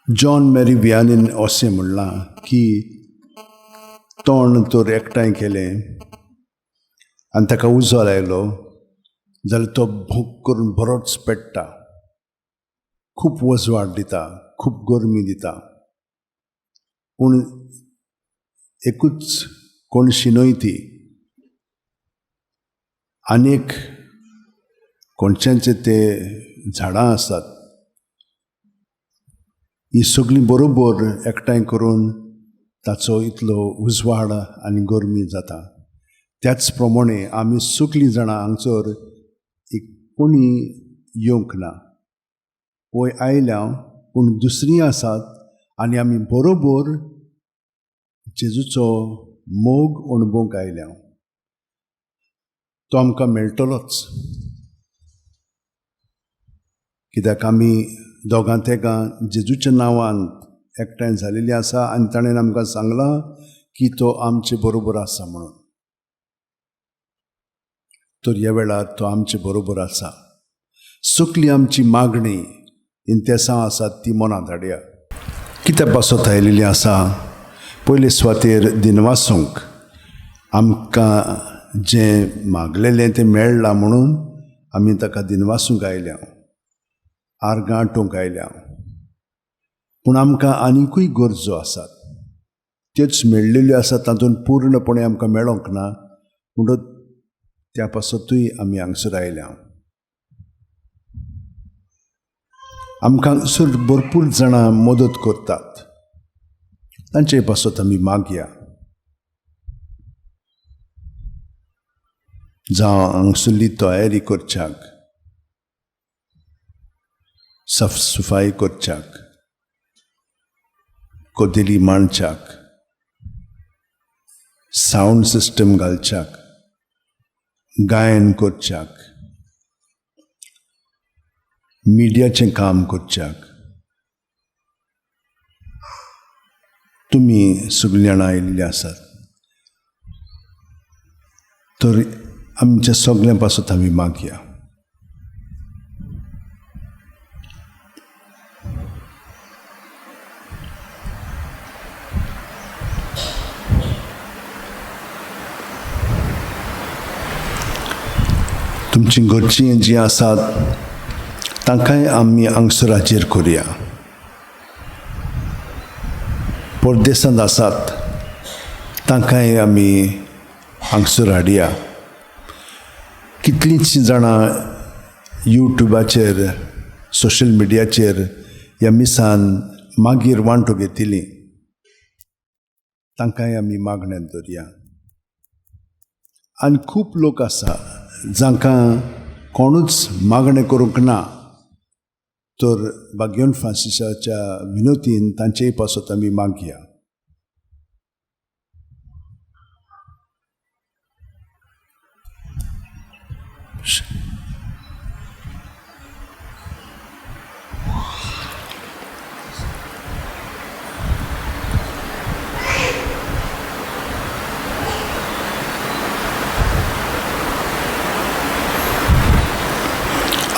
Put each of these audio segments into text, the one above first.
John Mary वियानीन अशें म्हणलां की तण तर एकठांय केलें आनी ताका उजो लायलो जाल्यार तो भूक करून बरोच पेट्टा, खूब वजवाड दिता, खूब गरमी दिता. पूण एकूच कोणशी न्हय ती, आनीक कोणशांचे ते झाडां आसात, ही सगळीं बरोबर एकठांय करून ताचो इतलो उजवाड आनी गरमी जाता. त्याच प्रमाणे आमी सगळीं जाणां हांगसर एक कोणी येवंक ना, वय आयल्या पूण दुसरीं आसात आनी आमी बरोबर जेजूचो मोग अणभवंक आयल्या. तो आमकां मेळटलोच, कित्याक आमी दोगां तेगां जेजूच्या नांवान एकठांय जालेली आसा आनी ताणें आमकां सांगलां की तो आमचे बरोबर आसा म्हणून. तर ह्या वेळार तो आमचे बरोबर आसा. सगली आमची मागणी इंतेसां आसात ती मनां धाडया. कित्या पासत आयिल्ली आसा? पयले सुवातेर दिनवासूंक, आमकां जें मागलेलें तें मेळ्ळां म्हणून आमी ताका दिनवासूंक आयल्या, आर्गां आटोवंक आयल्या. पूण आमकां आनिकूय गरजो आसात, त्योच मेळ्ळेल्यो आसात तातूंत पूर्णपणे आमकां मेळोंक ना, म्हणून त्या पासतूय आमी हांगसर आयल्या. आमकां हांगसर भरपूर जाणां मदत करतात, तांचे पासत आमी मागया. जावं हांगसरली तयारी करच्याक, साफ सफाई करच्याक, कदेली मांडच्याक, सावंड सिस्टम घालच्याक, गायन करच्याक, मिडियाचें काम करच्याक तुमी सगळीं जाणां आयिल्लीं आसात. तर आमच्या सगळ्यां पासत आमी मागया. तुमची घरचीं जीं आसात तांकांय आमी हांगसर हाजीर करुया. परदेसांत आसात तांकांय आमी हांगसर हाडया. कितलींच जाणां यूट्यूबाचेर, सोशल मिडियाचेर ह्या मिसान मागीर वांटो घेतली, तांकांय आमी मागण्यांत दवरया. आनी खूब लोक आसा जांकां कोणूच मागणें करूंक ना, तर बाग्योन फ्रांसिसाच्या विनोतीन तांचेय पासत आमी मागया.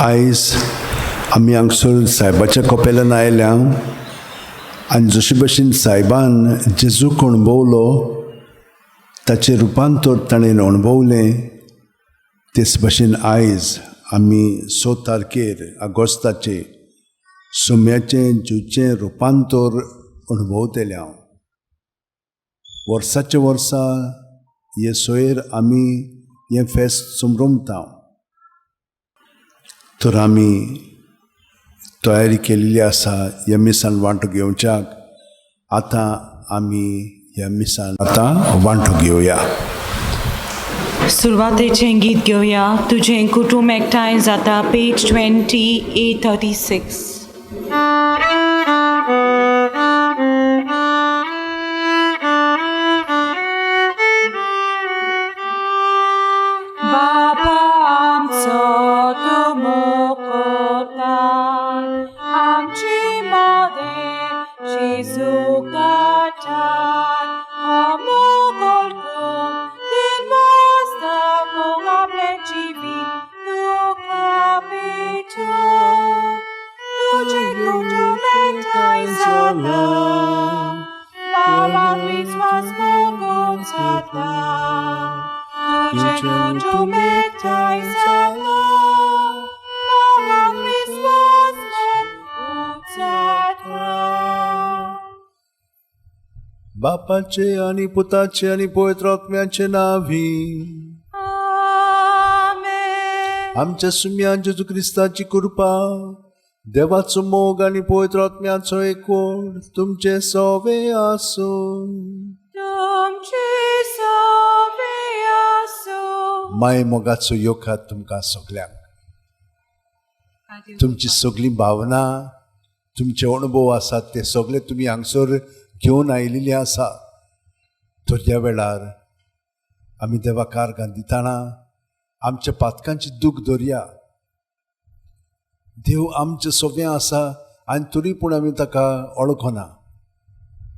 आयज आमी हांगसर सायबाच्या कपेलान आयल्या आनी जशे भशेन सायबान जेजूक अणभवलो ताचें रुपांतर ताणें अणभवलें, तेच भशेन आयज आमी 6 तारखेर ऑगस्टाचे सोम्याचें जेजूचें रुपांतर अणभवतले. हांव वर्साच्या वर्सा हे सोयर आमी हें फेस्त समरमता. तर आमी तयारी केल्ली आसा ह्या मिसान वांटो घेवच्याक. आतां आमी ह्या मिसान आतां वांटो घेवया. सुरवातेचें गीत घेवया, तुजें कुटूंब एकठांय जाता, पेज 2836. कुटुंब एकठांय जालां, बाबा क्रिस्मस म्हूण उचारता. बापाचे आनी पुताचे आनी पवित्र आत्म्याचे नांवी. आमेन. आमच्या सुम्या जेजू क्रिस्ताची कृपा, देवाचो मोग आनी पवित्र आत्म्याचो एकवट तुमचे सोवे आसूं. तुमचे सवे आसूं. माय मोगाचो योगात तुमकां सगल्यांक. तुमची सगळीं भावना, तुमचे अणभव आसात ते सगळे तुमी हांगसर घेवन आयिल्ले आसा. तर ह्या वेळार आमी देवा कारगान दितना आमच्या पातकांची दूख दवरया. देव आमचे सोबें आसा आनी तरी पूण आमी ताका वळखना,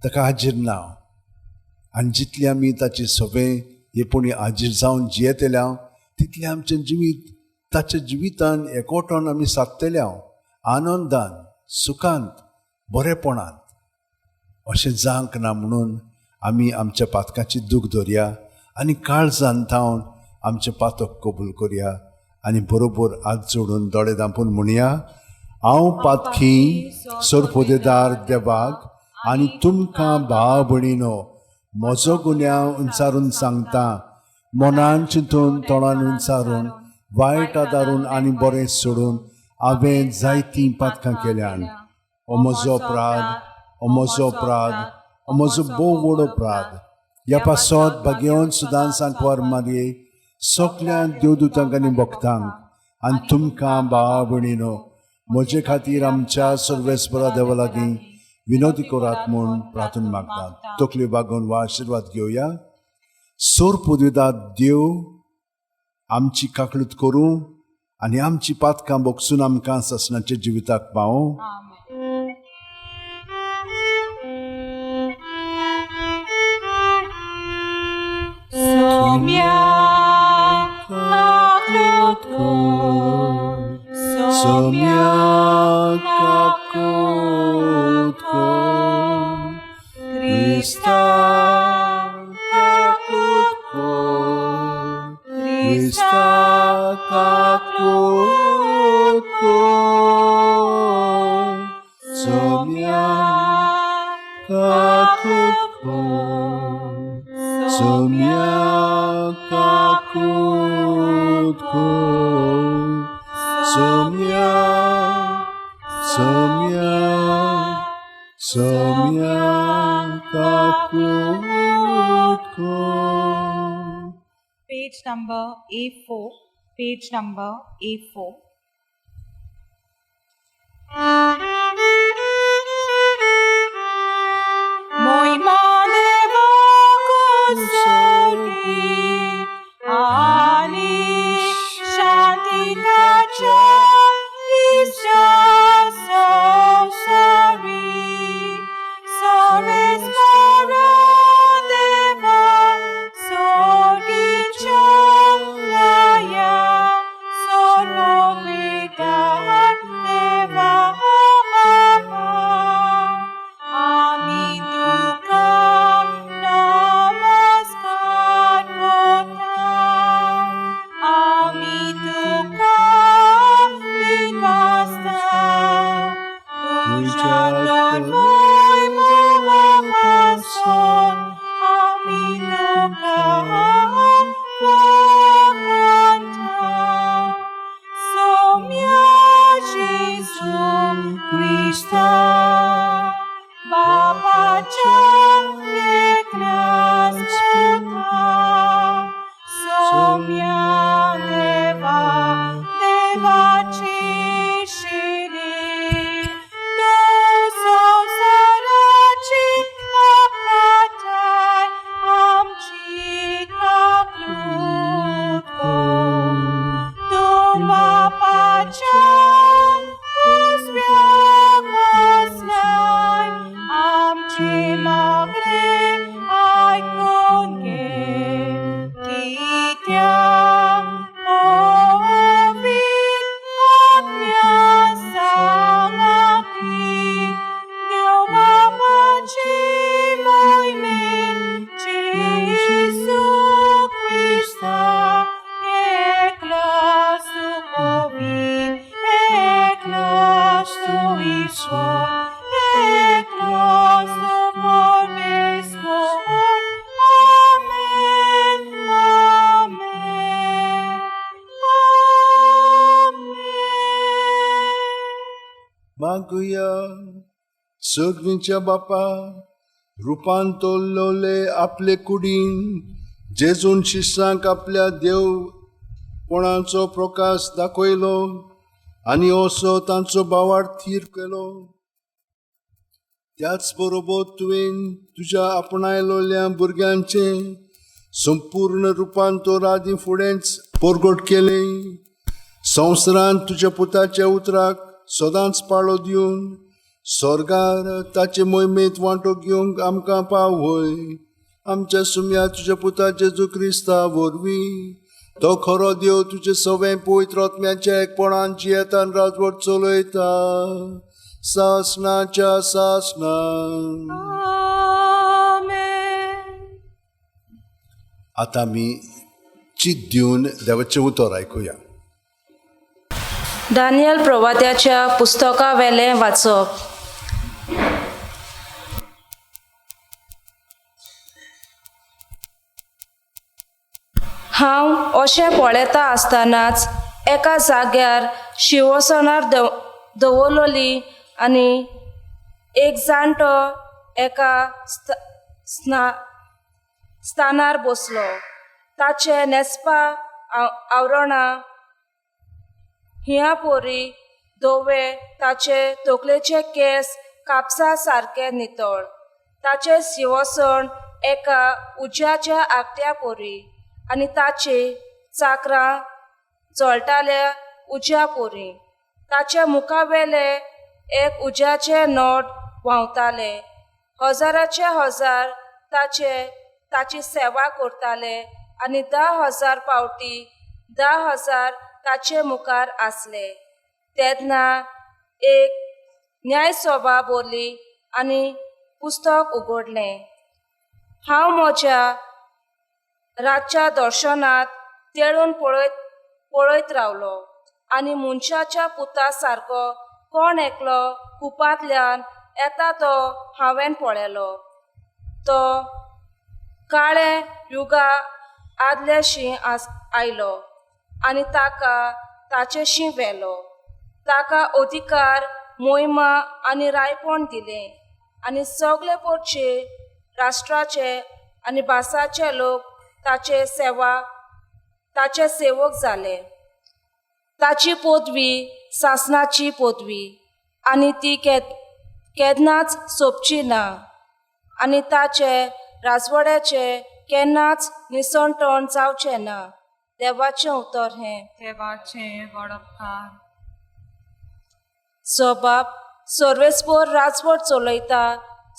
ताका हाजीर ना. आनी जितली आमी ताचे सोबें हे पूण हाजीर जावन जियेतले तितलें आमचें जिवीत ताच्या जिवितान एकवटान आमी सादतले, आनंदान, सुखांत, बरेपणांत. अशें जावंक ना म्हणून आमी आमच्या पातकाची दूख दवरया आनी काळजान थावन आमचें पातक कबूल करया आनी बरोबर हात जोडून दोळे धांपून म्हणया, हांव पातकी सरपोदेदार देवाक आनी तुमकां भाव भयणीनो म्हजो गुन्यांव उंचारून सांगता. मनान चिंतून, तोंडान उंचारून, वायट आदारून आनी बरें सोडून हांवें जायतीं पातकां केल्यान. हो म्हजो अपराध, हो म्हजो अपराध, हो म्हजो भोव व्हड अपराध. ह्या पासत भाग्यवंत सुदान सांकवार मारये, सगल्या देवदूतांक आनी भक्तांक आनी तुमकां भाव भयणीनो म्हजे खातीर आमच्या सर्वेस्परा देवा लागीं विनोदी करात म्हूण प्रार्थना मागतात. तकल्यो बागोवन वा आशिर्वाद घेवया. सोर पुदविदात देव आमची काकळूत करूं आनी आमची पातकां बोगसून आमकां ससनाच्या जिविताक पावूं. आमेन. सोम्या काकूत कर, सोम्या काकूत कर, क्रिस्ता काकूत कर, क्रिस्ता काकूत कर, सोम्या काकूत कर, सोम्या काकूत कर, सोम्या, सोम्या, सोम्या काकूत कर. Page number A4, page number A4. मोहिमा देवाक उर्सगी आनी शांती ताच्या इश्टा संवसारी. सर्वेस्परा देवा सोर्गीच्या लाया, सर्वविगार देवा बाबा. आमी तुका नमस्कार करता. मागुया. सगळींच्या बापा रुपांतरलोले आपले कुडीन जेजून शिश्यांक आपल्या देवपणाचो प्रकाश दाखयलो आनी असो तांचो बावार थीर केलो. त्याच बरोबर तुवें तुज्या आपणायलोल्या भुरग्यांचें संपूर्ण रुपांतर आदी फुडेंच परगट केलें. संवसारांत तुज्या पुताच्या उतराक सदांच पाळो दिवन स्वर्गार ताचे मोहिमेंत वांटो घेवंक आमकां पावय. आमच्या सुम्या तुज्या पुता जेजू क्रिस्ता वरवीं तो खरो देव तुजे सवें पवित्र आत्म्याच्या एकपणान जियेतान राजवट चलयता सासनाच्या सासना. आमेन. आतां आमी चित दिवन देवाचें उतर आयकुया. दानियल प्रवात्याच्या पुस्तका वेलें वाचप. हांव अशें पळयता आसतनाच एका जाग्यार शिवसनार दवरलोली आनी एक जाणटो एका स्थानार बसलो. ताचे न्हेसपा आवरणां हिया पोरी धवे, ताचे तकलेचे केंस कापसा सारके नितळ, ताचें शिवसण एका उज्याच्या आगट्या पोरी आनी ताची चाकरां जळटाल्या उज्या पोरी. ताच्या मुखावेले एक उज्याचे नोट व्हांवताले. हजाराचे हजार ताचे ताची सेवा करताले आनी 10,000 पावटी 10,000 ताचे मुखार आसले. तेन्ना एक न्यायसभा भरली आनी पुस्तक उगडलें. हांव म्हज्या रातच्या दर्शनांत तेळून पळयत रावलो आनी मनशाच्या पुता सारको कोण एकलो कुपांतल्यान येता तो हांवें पळयलो. तो काळे युगा आदलेशी आयलो आनी ताका ताचेशी व्हेलो. ताका अधिकार, मोहिमा आनी रायपण दिलें आनी सगळे पोरचे राष्ट्राचे आनी भासाचे लोक ताचे सेवा ताचे सेवक जाले. ताची पदवी सासनाची पदवी आनी ती केन्नाच सोंपची ना आनी ताचे राजवड्याचे केन्नाच निसणटण जावचें ना. देवाचें उतर हें. देवाचें वडपकार. स्वबाप सर्वेस्पोर राजवट चलयता,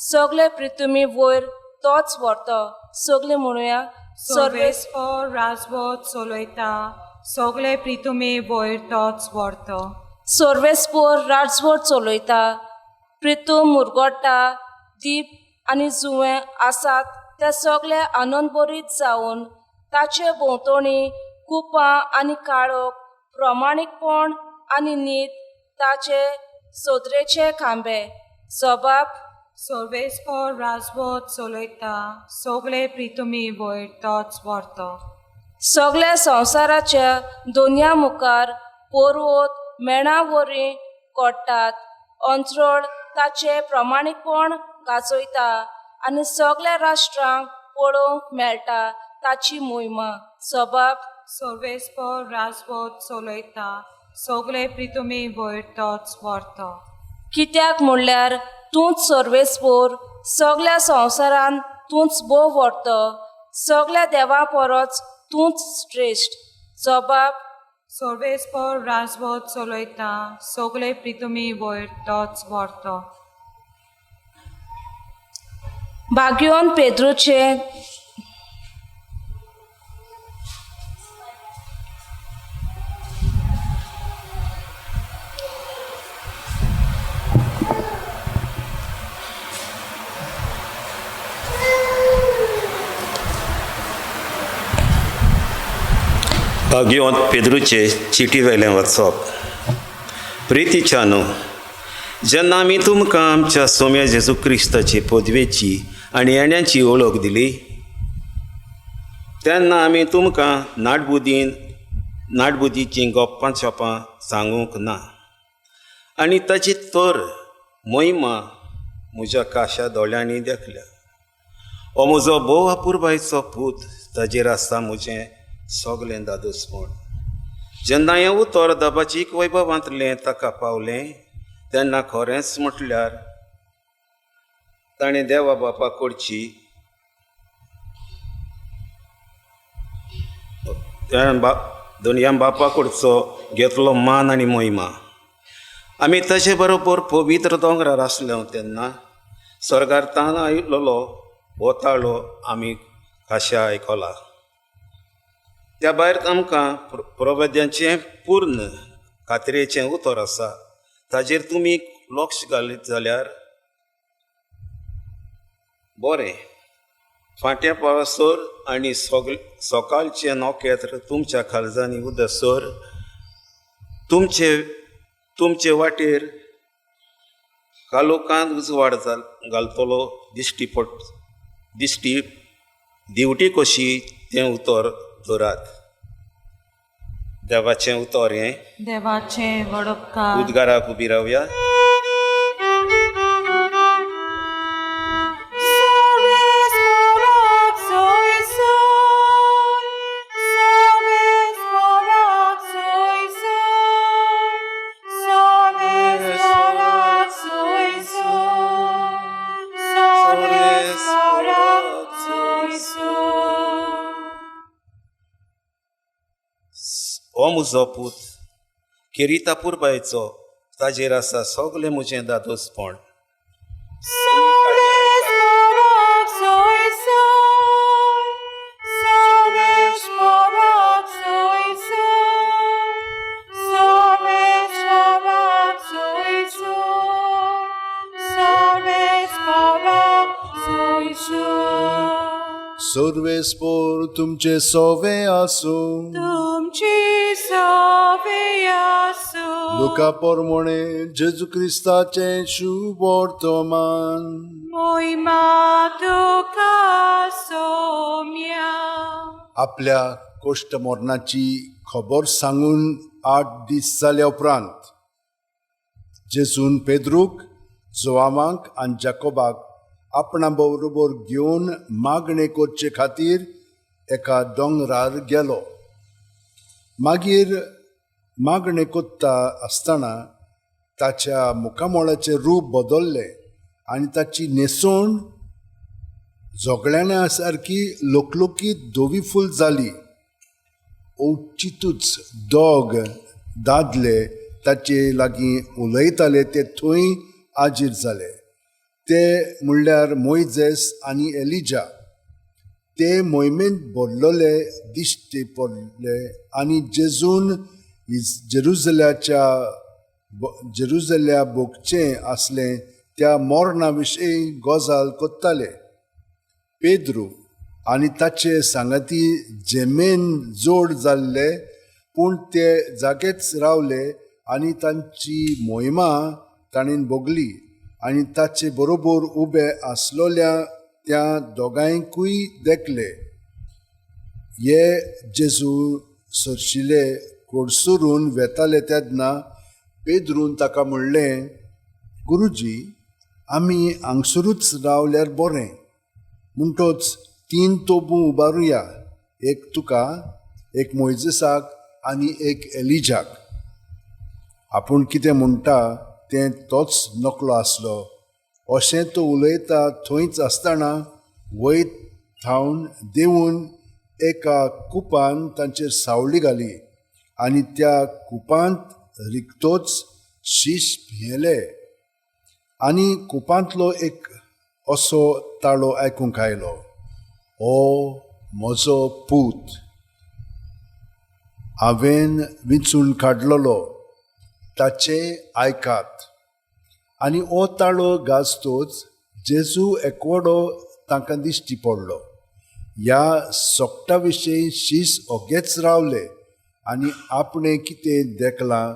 सगळे पृथ्वी वयर तोच व्हरतो. सगळे म्हणुया. सर्वेस्पोर राजवट चलयता, सगळे प्रितुमे वयर तोच व्हरतो. सर्वेस्पोर राजवट चलयता, प्रितूम मुरगोटा दीप आनी जुवें आसात ते सगळे आनंदभरीत जावन ताचे भोंवतणी कुपां आनी काळोख, प्रमाणीकपण आनी नीत ताचे सोदरेचे खांबे. स्वबाप सर्वेस्पोर राजवट चलयता, सगळे प्रितुमी वयर तोच व्हरतो. सगळ्या संवसाराच्या दोनया मुखार पर्वत मेणा वरी कोट्टात. अंत्रळ ताचें प्रमाणीकपण गाजयता आनी सगळ्या राष्ट्रांक पळोवंक मेळटा ताची मोहिमा. स्वबाप सर्वेस्पोर राजवट चलयता, सगळे प्रितुमी वयर तोच व्हरतो. कित्याक म्हणल्यार तूंच सर्वेस्पोर, सगळ्या संवसारांत तूंच भोव व्हरतो, सगळ्या देवा परस तूंच श्रेश्ठ. स्वबाप सर्वेस्पोर राजवट चलयता, सगळे प्रितुमी वयर तोच व्हरतो. बाग्योन पेद्रूचे भाग्यवंत पेद्रूचे चिटी वेलें वचप. प्रितीच्या न्हू, जेन्ना आमी तुमकां आमच्या सोम्या जेजू क्रिस्ताची पदवेची आनी येण्याची वळख दिली तेन्ना आमी तुमकां नाटबुदीन नाटबुदीचीं गप्पां छपां सांगूंक ना. आनी ताची तर महिमा म्हज्या काशा दोळ्यांनी देखल्या. हो म्हजो भोव अपुरबायचो पूत, ताजेर आसा म्हजें सगलें दादोसपण. जेन्ना हें उतर दबाजीक वैभवांतलें ताका पावलें तेन्ना खरेंच म्हटल्यार ताणें देवा बापा कडची दुनिया बापा कडचो घेतलो मान आनी महिमा. आमी ताचे बरोबर पवित्र दोंगरार आसले तेन्ना स्वर्गार तान आयिल्लो हो ताळो आमी खाशा आयकला. त्या भायर आमकां प्रबोध्यांचें पूर्ण खात्रेचें उतर आसा, ताजेर तुमी लक्ष घालीत जाल्यार बरें. फांट्या पावसर आनी सकाळचें नखेत्र तुमच्या खालजांनी उदसर तुमचे तुमचे वाटेर कालोकांत उजवाड घालतलो दिश्टी पड दिश्टी दिवटी कशी तें उतर धरात. देवाचें उतर हें. देवाचें वडपकार. उद्गाराक उबी रावया. हो म्हजो पूत किरिता पुरबायचो, ताजेर आसा सगलें म्हजें दादोसपण. सर्वेस्पोर तुमचे सोवे आसूं. तुमचे सोवे आसूं. लुका पोरमोणे जेजू क्रिस्ताचें शुभ वर्तमान. मोहिमा तुका सोम्या. आपल्या कोश्ट मरणाची खबर सांगून 8 दीस जाल्या उपरांत जेजून पेद्रूक, जोआमाक आनी जाकोबाक आपणा बरोबर घेवन मागणें करचे खातीर एका दोंगरार गेलो. मागीर मागणें करता आसतना ताच्या मुखामळाचें रूप बदल्लें आनी ताची न्हेसवण झगड्यां सारकी लोकलोकीत धवी फूल जाली. अवचितूच दोग दादले ताचे लागीं उलयताले ते थंय आजीर जाले. ते म्हणल्यार मोयजेस आनी एलिजा. ते मोहिमेंत भरलेले दिश्टी पडले आनी जेजून जेरुजल्या भोगचें आसलें त्या मरणा विशीं गजाल करताले. पेद्रू आनी ताचे सांगाती जेमेन जोड जाल्ले, पूण ते जागेच रावले आनी तांची मोहिमा ताणें भोगली आनी ताचे बरोबर उबे आसलोल्या त्या दोगांयकूय देखले. हे जेजू सरशिले कोडसरून वेताले तेन्ना पेद्रून ताका म्हणलें, गुरुजी, आमी हांगसरूच रावल्यार बरें. म्हणटोच 3 तोबू उबारुया, एक तुका, एक मोयजेसाक आनी एक एलिजाक. आपूण कितें म्हणटा तें तोच नकलो आसलो. अशें तो उलयता थंयच आसतना वयर थावन देंवून एका कुपान तांचेर सावळी घाली आनी त्या कुपांत रिकतोच शीश भियेले आनी कुपांतलो एक असो ताळो आयकूंक आयलो, ओ म्हजो पूत, हांवें विंचून काडलेलो, ताचें आयकात. आनी हो ताळो गाजतोच जेजू एकवडो तांकां दिश्टी पडलो. ह्या सोकटा विशीं शीस ओगेच रावले आनी आपणें कितें देखलां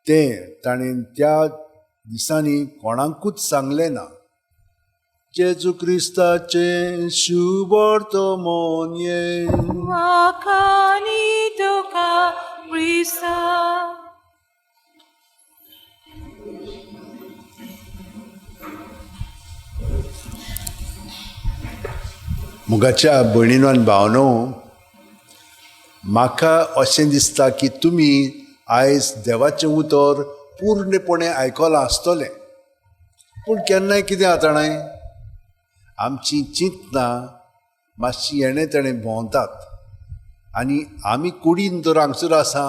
तें ताणें त्या दिसांनी कोणाकूच सांगलें ना. जेजू क्रिस्ताचें शुभ वर्तमान हें. वाखाणी तुका क्रिस्ता. मुगाच्या भयणीनो आनी भावनो, म्हाका अशें दिसता की तुमी आयज देवाचें उतर पूर्णपणे आयकलां आसतलें. पूण केन्नाय कितें जाता जाणाय, आमची चिंतनां मातशी येणें तेणें भोंवतात आनी आमी कुडीन तर हांगसर आसा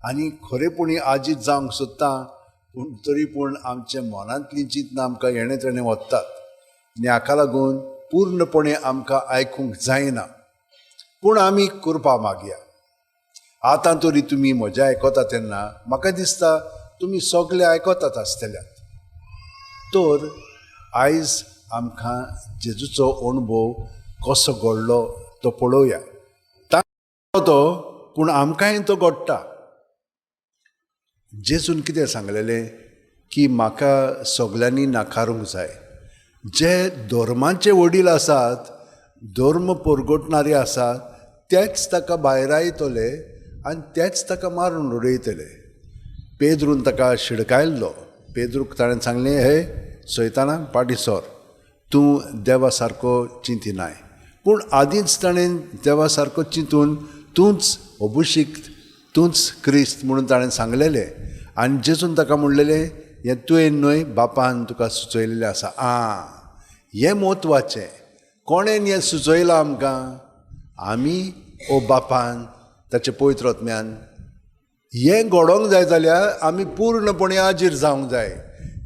आनी खरेपणी आजीत जावंक सोदता, पूण तरी पूण आमच्या मनांतलीं चिंतनां आमकां येणें तेणें वतात आनी हाका लागून पूर्णपणे आमकां आयकूंक जायना. पूण आमी करपा मागया. आतां तरी तुमी म्हजें आयकता तेन्ना म्हाका दिसता तुमी सगळे आयकतात आसतल्यात. तर आयज आमकां जेजूचो अणभव कसो घडलो तो पळोवया. तो पूण आमकांय तो घडटा. जेजून कितें सांगलेलें की म्हाका सगल्यांनी नाकारूंक जाय. जे धर्माचे वडील आसात, धर्म परगटणारे आसात, तेच ताका भायरायतले आनी तेच ताका मारून उडयतले. पेद्रून ताका शिडकायल्लो. पेद्रूक ताणें सांगलें, हे सैताना पाटी सर, तूं देवा सारको चिंतिनाय. पूण आदींच ताणें देवा सारको चिंतून तूंच अभिषिक्त, तूंच क्रिस्त म्हणून ताणें सांगलेलें. आनी जेजून ताका म्हणलेलें, हें तुवें न्हय, बापान तुका सुचयलेलें आसा. आं, हें म्हत्वाचें. कोणेन हें सुचयलां आमकां? आमी ओ बापान, ताचें पवित्र आत्म्यान. हें घडोवंक जाय जाल्यार आमी पूर्णपणे आजीर जावंक जाय.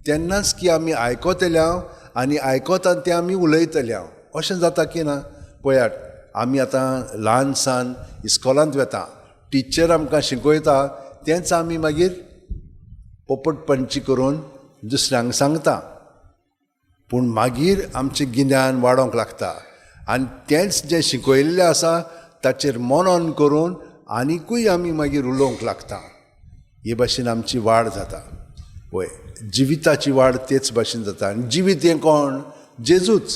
तेन्नाच की आमी आयकतले आनी आयकता तें आमी उलयतले. अशें जाता की ना? पळयात, आमी आतां ल्हान सान इस्कॉलांत वता, टिचर आमकां शिकयता तेंच आमी मागीर पोपट पंची करून दुसऱ्यांक सांगता. पूण मागीर आमचें गिन्यान वाडोवंक लागता आनी तेंच जें शिकयल्लें आसा ताचेर मनन करून आनिकूय आमी मागीर उलोवंक लागता. हे भाशेन आमची वाड जाता. वय, जिविताची वाड तेच भाशेन जाता. आनी जिवीत हें कोण? जेजूच.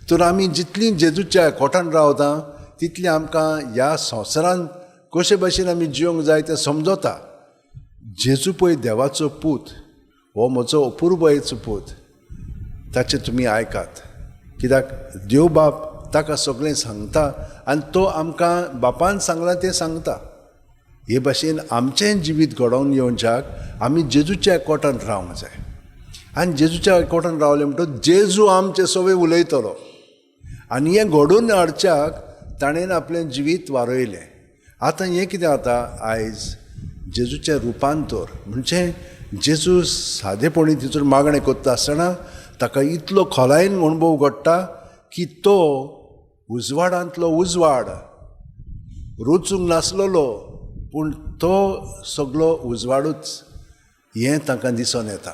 तर आमी जितलीं जेजूच्या एकवटान रावता तितलीं आमकां ह्या संवसारांत कशे भाशेन आमी जिवंक जाय तें समजता. जेजू पळय देवाचो पूत, हो म्हजो अपुरबायेचो पूत, ताचें तुमी आयकात. कित्याक देव बाप ताका सगळें सांगता आनी तो आमकां बापान सांगलां तें सांगता. हे भाशेन आमचें जिवीत घडोवन येवच्याक आमी जेजूच्या एकवटान रावंक जाय. आनी जेजूच्या एकवटान रावलें म्हणटकच जेजू आमचें सगळें उलयतलो. आनी हें घडोवन हाडच्याक ताणें आपलें जिवीत वारयलें. आतां हें कितें जाता आयज जेजूचें रुपांतर, म्हणजे जेजू सादेपणी तितून मागणें करता आसतना ताका इतलो खोलायेन अणभव घडटा की तो उजवाडांतलो उजवाड रचूंक नासलेलो, पूण तो सगलो उजवाडूच हें तांकां दिसून येता.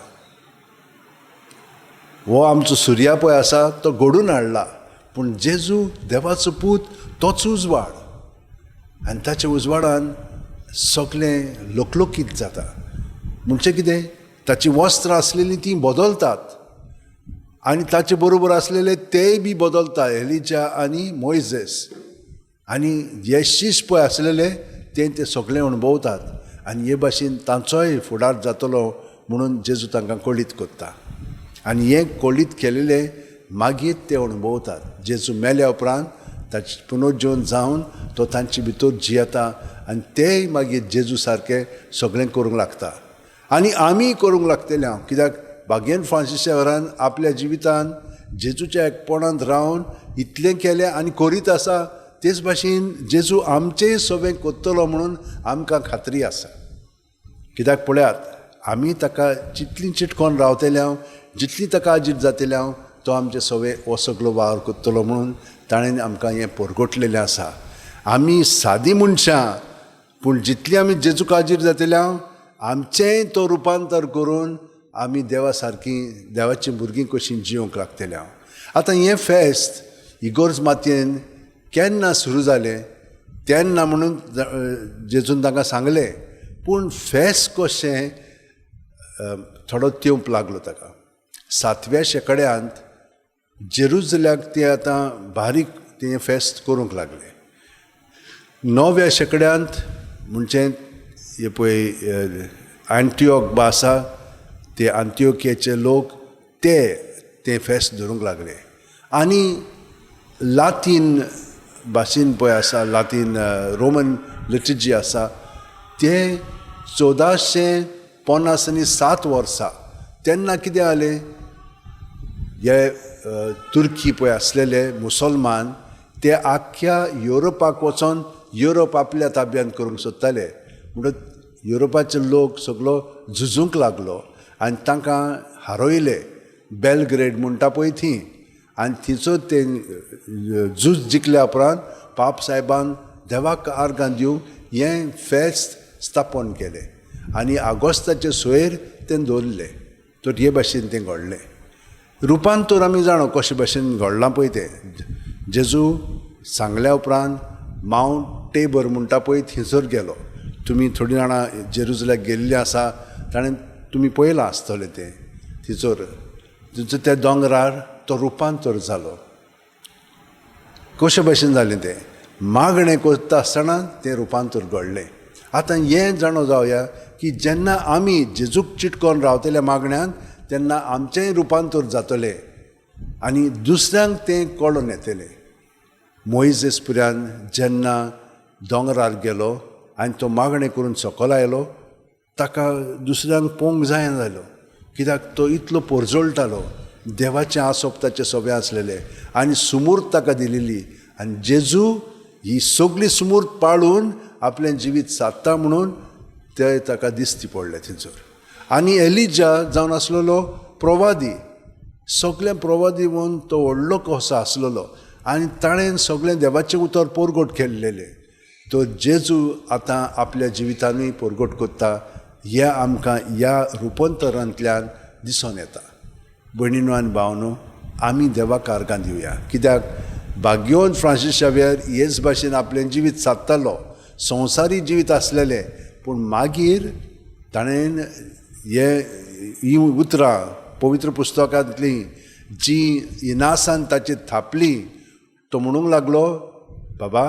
हो आमचो सुर्या पळय आसा तो घडून हाडला, पूण जेजू देवाचो पूत तोच उजवाड आनी ताच्या उजवाडान सगळें लोकलोकीत जाता. म्हणजे कितें, ताचीं वस्त्रां आसलेलीं तीं बदलतात आनी ताचे बरोबर आसलेले तेय बी बदलता, एलिजा आनी मोयजेस. आनी जे शीश पळय आसलेले ते ते सगळे अणभवतात आनी हे भाशेन तांचोय फुडार जातलो म्हणून जेजू तांकां कळीत करता. आनी हें कळीत केलेलें मागीर ते अणभवतात. जेजू मेल्या उपरांत ताचें पुनर्जीवन जावन तो तांचे भितर जियेता आनी तेय मागीर जेजू सारकें सगळें करूंक लागता. आनी आमीय करूंक लागतले हांव, कित्याक बागेन फ्रांसीस शेवरान आपल्या जिवितान जेजूच्या एकपणांत रावन इतलें केलें आनी करीत आसा. तेच भाशेन जेजू आमचेंय सगळें करतलो म्हणून आमकां खात्री आसा. कित्याक पळयात, आमी ताका जितलीं चिटकोन रावतले हांव, जितली ताका आजीत जातले हांव, तो आमचें सगळें हो सगलो वावर करतलो म्हणून ताणें आमकां हें परगटलेलें आसा. आमी सादी मनशां, पूण जितली आमी जेजूक आजीर जातले हांव, आमचेंय तो रुपांतर करून आमी देवा सारकीं देवाचीं भुरगीं कशीं जिवंक लागतले हांव. आतां हें फेस्त इगोर्ज मातयेन केन्ना सुरू जालें तेन्ना म्हणून जेजून तांकां सांगलें, पूण फेस्त कशें थोडो तेंप लागलो ताका. 7व्या शेंकड्यांत जेरुजल्याक ते आतां बारीक तें फेस्त करूंक लागले. 9व्या शेंकड्यांत म्हणजे हे पळय आंटियोक बा आसा, ते आंतियोकियाचे लोक ते ते फेस्त धरूंक लागले. आनी लातीन भाशेन पळय आसा, लातीन रोमन लिटर्जी आसा, ते 1457 वर्सा तेन्ना कितें जालें, हे तुर्की पळय आसलेले मुसलमान ते आख्ख्या युरोपाक वचोन युरोप आपल्या ताब्यांत करूंक सोदताले. म्हणटच युरोपाचे लोक सगलो झुजूंक लागलो आनी तांकां हारयले. बेलग्रेड म्हणटा पळय थी, आनी थंयचो ते झूज जिखल्या उपरांत पाप साहेबान देवाक आर्गां दिवंक हें फेस्त स्थापन केलें आनी आगोस्ताचे सोयर तें दवरलें. तर हे भाशेन तें घडलें. रुपांतर आमी जाणो कशे भाशेन घडलां पळय तें. जेजू सांगल्या उपरांत मावंट टेबर म्हणटा पळय थंयसर गेलो. तुमी थोडीं जाणां जेरुजल्याक गेल्लीं आसा, ताणें तुमी पळयलां आसतलें तें. थंयसर थंयसर त्या दोंगरार तो रुपांतर जालो. कशे भाशेन जालें तें, मागणें करता आसतना तें रुपांतर घडलें. आतां हें जाणो जावया की जेन्ना आमी जेजूक चिटकोन रावतले मागण्यान तेन्ना आमचेंय रुपांतर जातलें आनी दुसऱ्यांक तें कळोन येतलें. मोयजेस पुऱ्यान जेन्ना दोंगरार गेलो आनी तो मागणें करून सकयल आयलो, ताका दुसऱ्यांक पळोवंक जायना जालो, कित्याक तो इतलो पोरजोळटालो. देवाचें आसप ताचें सोबें आसलेलें आनी सुमूर्त ताका दिलेली, आनी जेजू ही सगळी सुमूर्त पाळून आपलें जिवीत सादता म्हणून ते ताका दिसती पडलें थंयसर. आनी एलिजा जावन आसलेलो प्रवादी, सगळें प्रवादी म्हणून तो व्हडलो कसो आसलेलो आनी ताणें सगळें देवाचें उतर पोरगोट केल्लेलें. तो जेजू आतां आपल्या जिवितानूय पोरगोट करता, हें आमकां ह्या रुपांतरांतल्यान दिसून येता. भयणीनो आनी भावनो, आमी देवाक आर्गां दिवया, कित्याक भाग्यवंत फ्रांसीस शावियर हेच भाशेन आपलें जिवीत सादतालो, संवसारी जिवीत आसलेलें, पूण मागीर ताणें हे हीं उतरां पवित्र पुस्तकांतलीं जीं इनासान ताचेर थापलीं, तो म्हणूंक लागलो, बाबा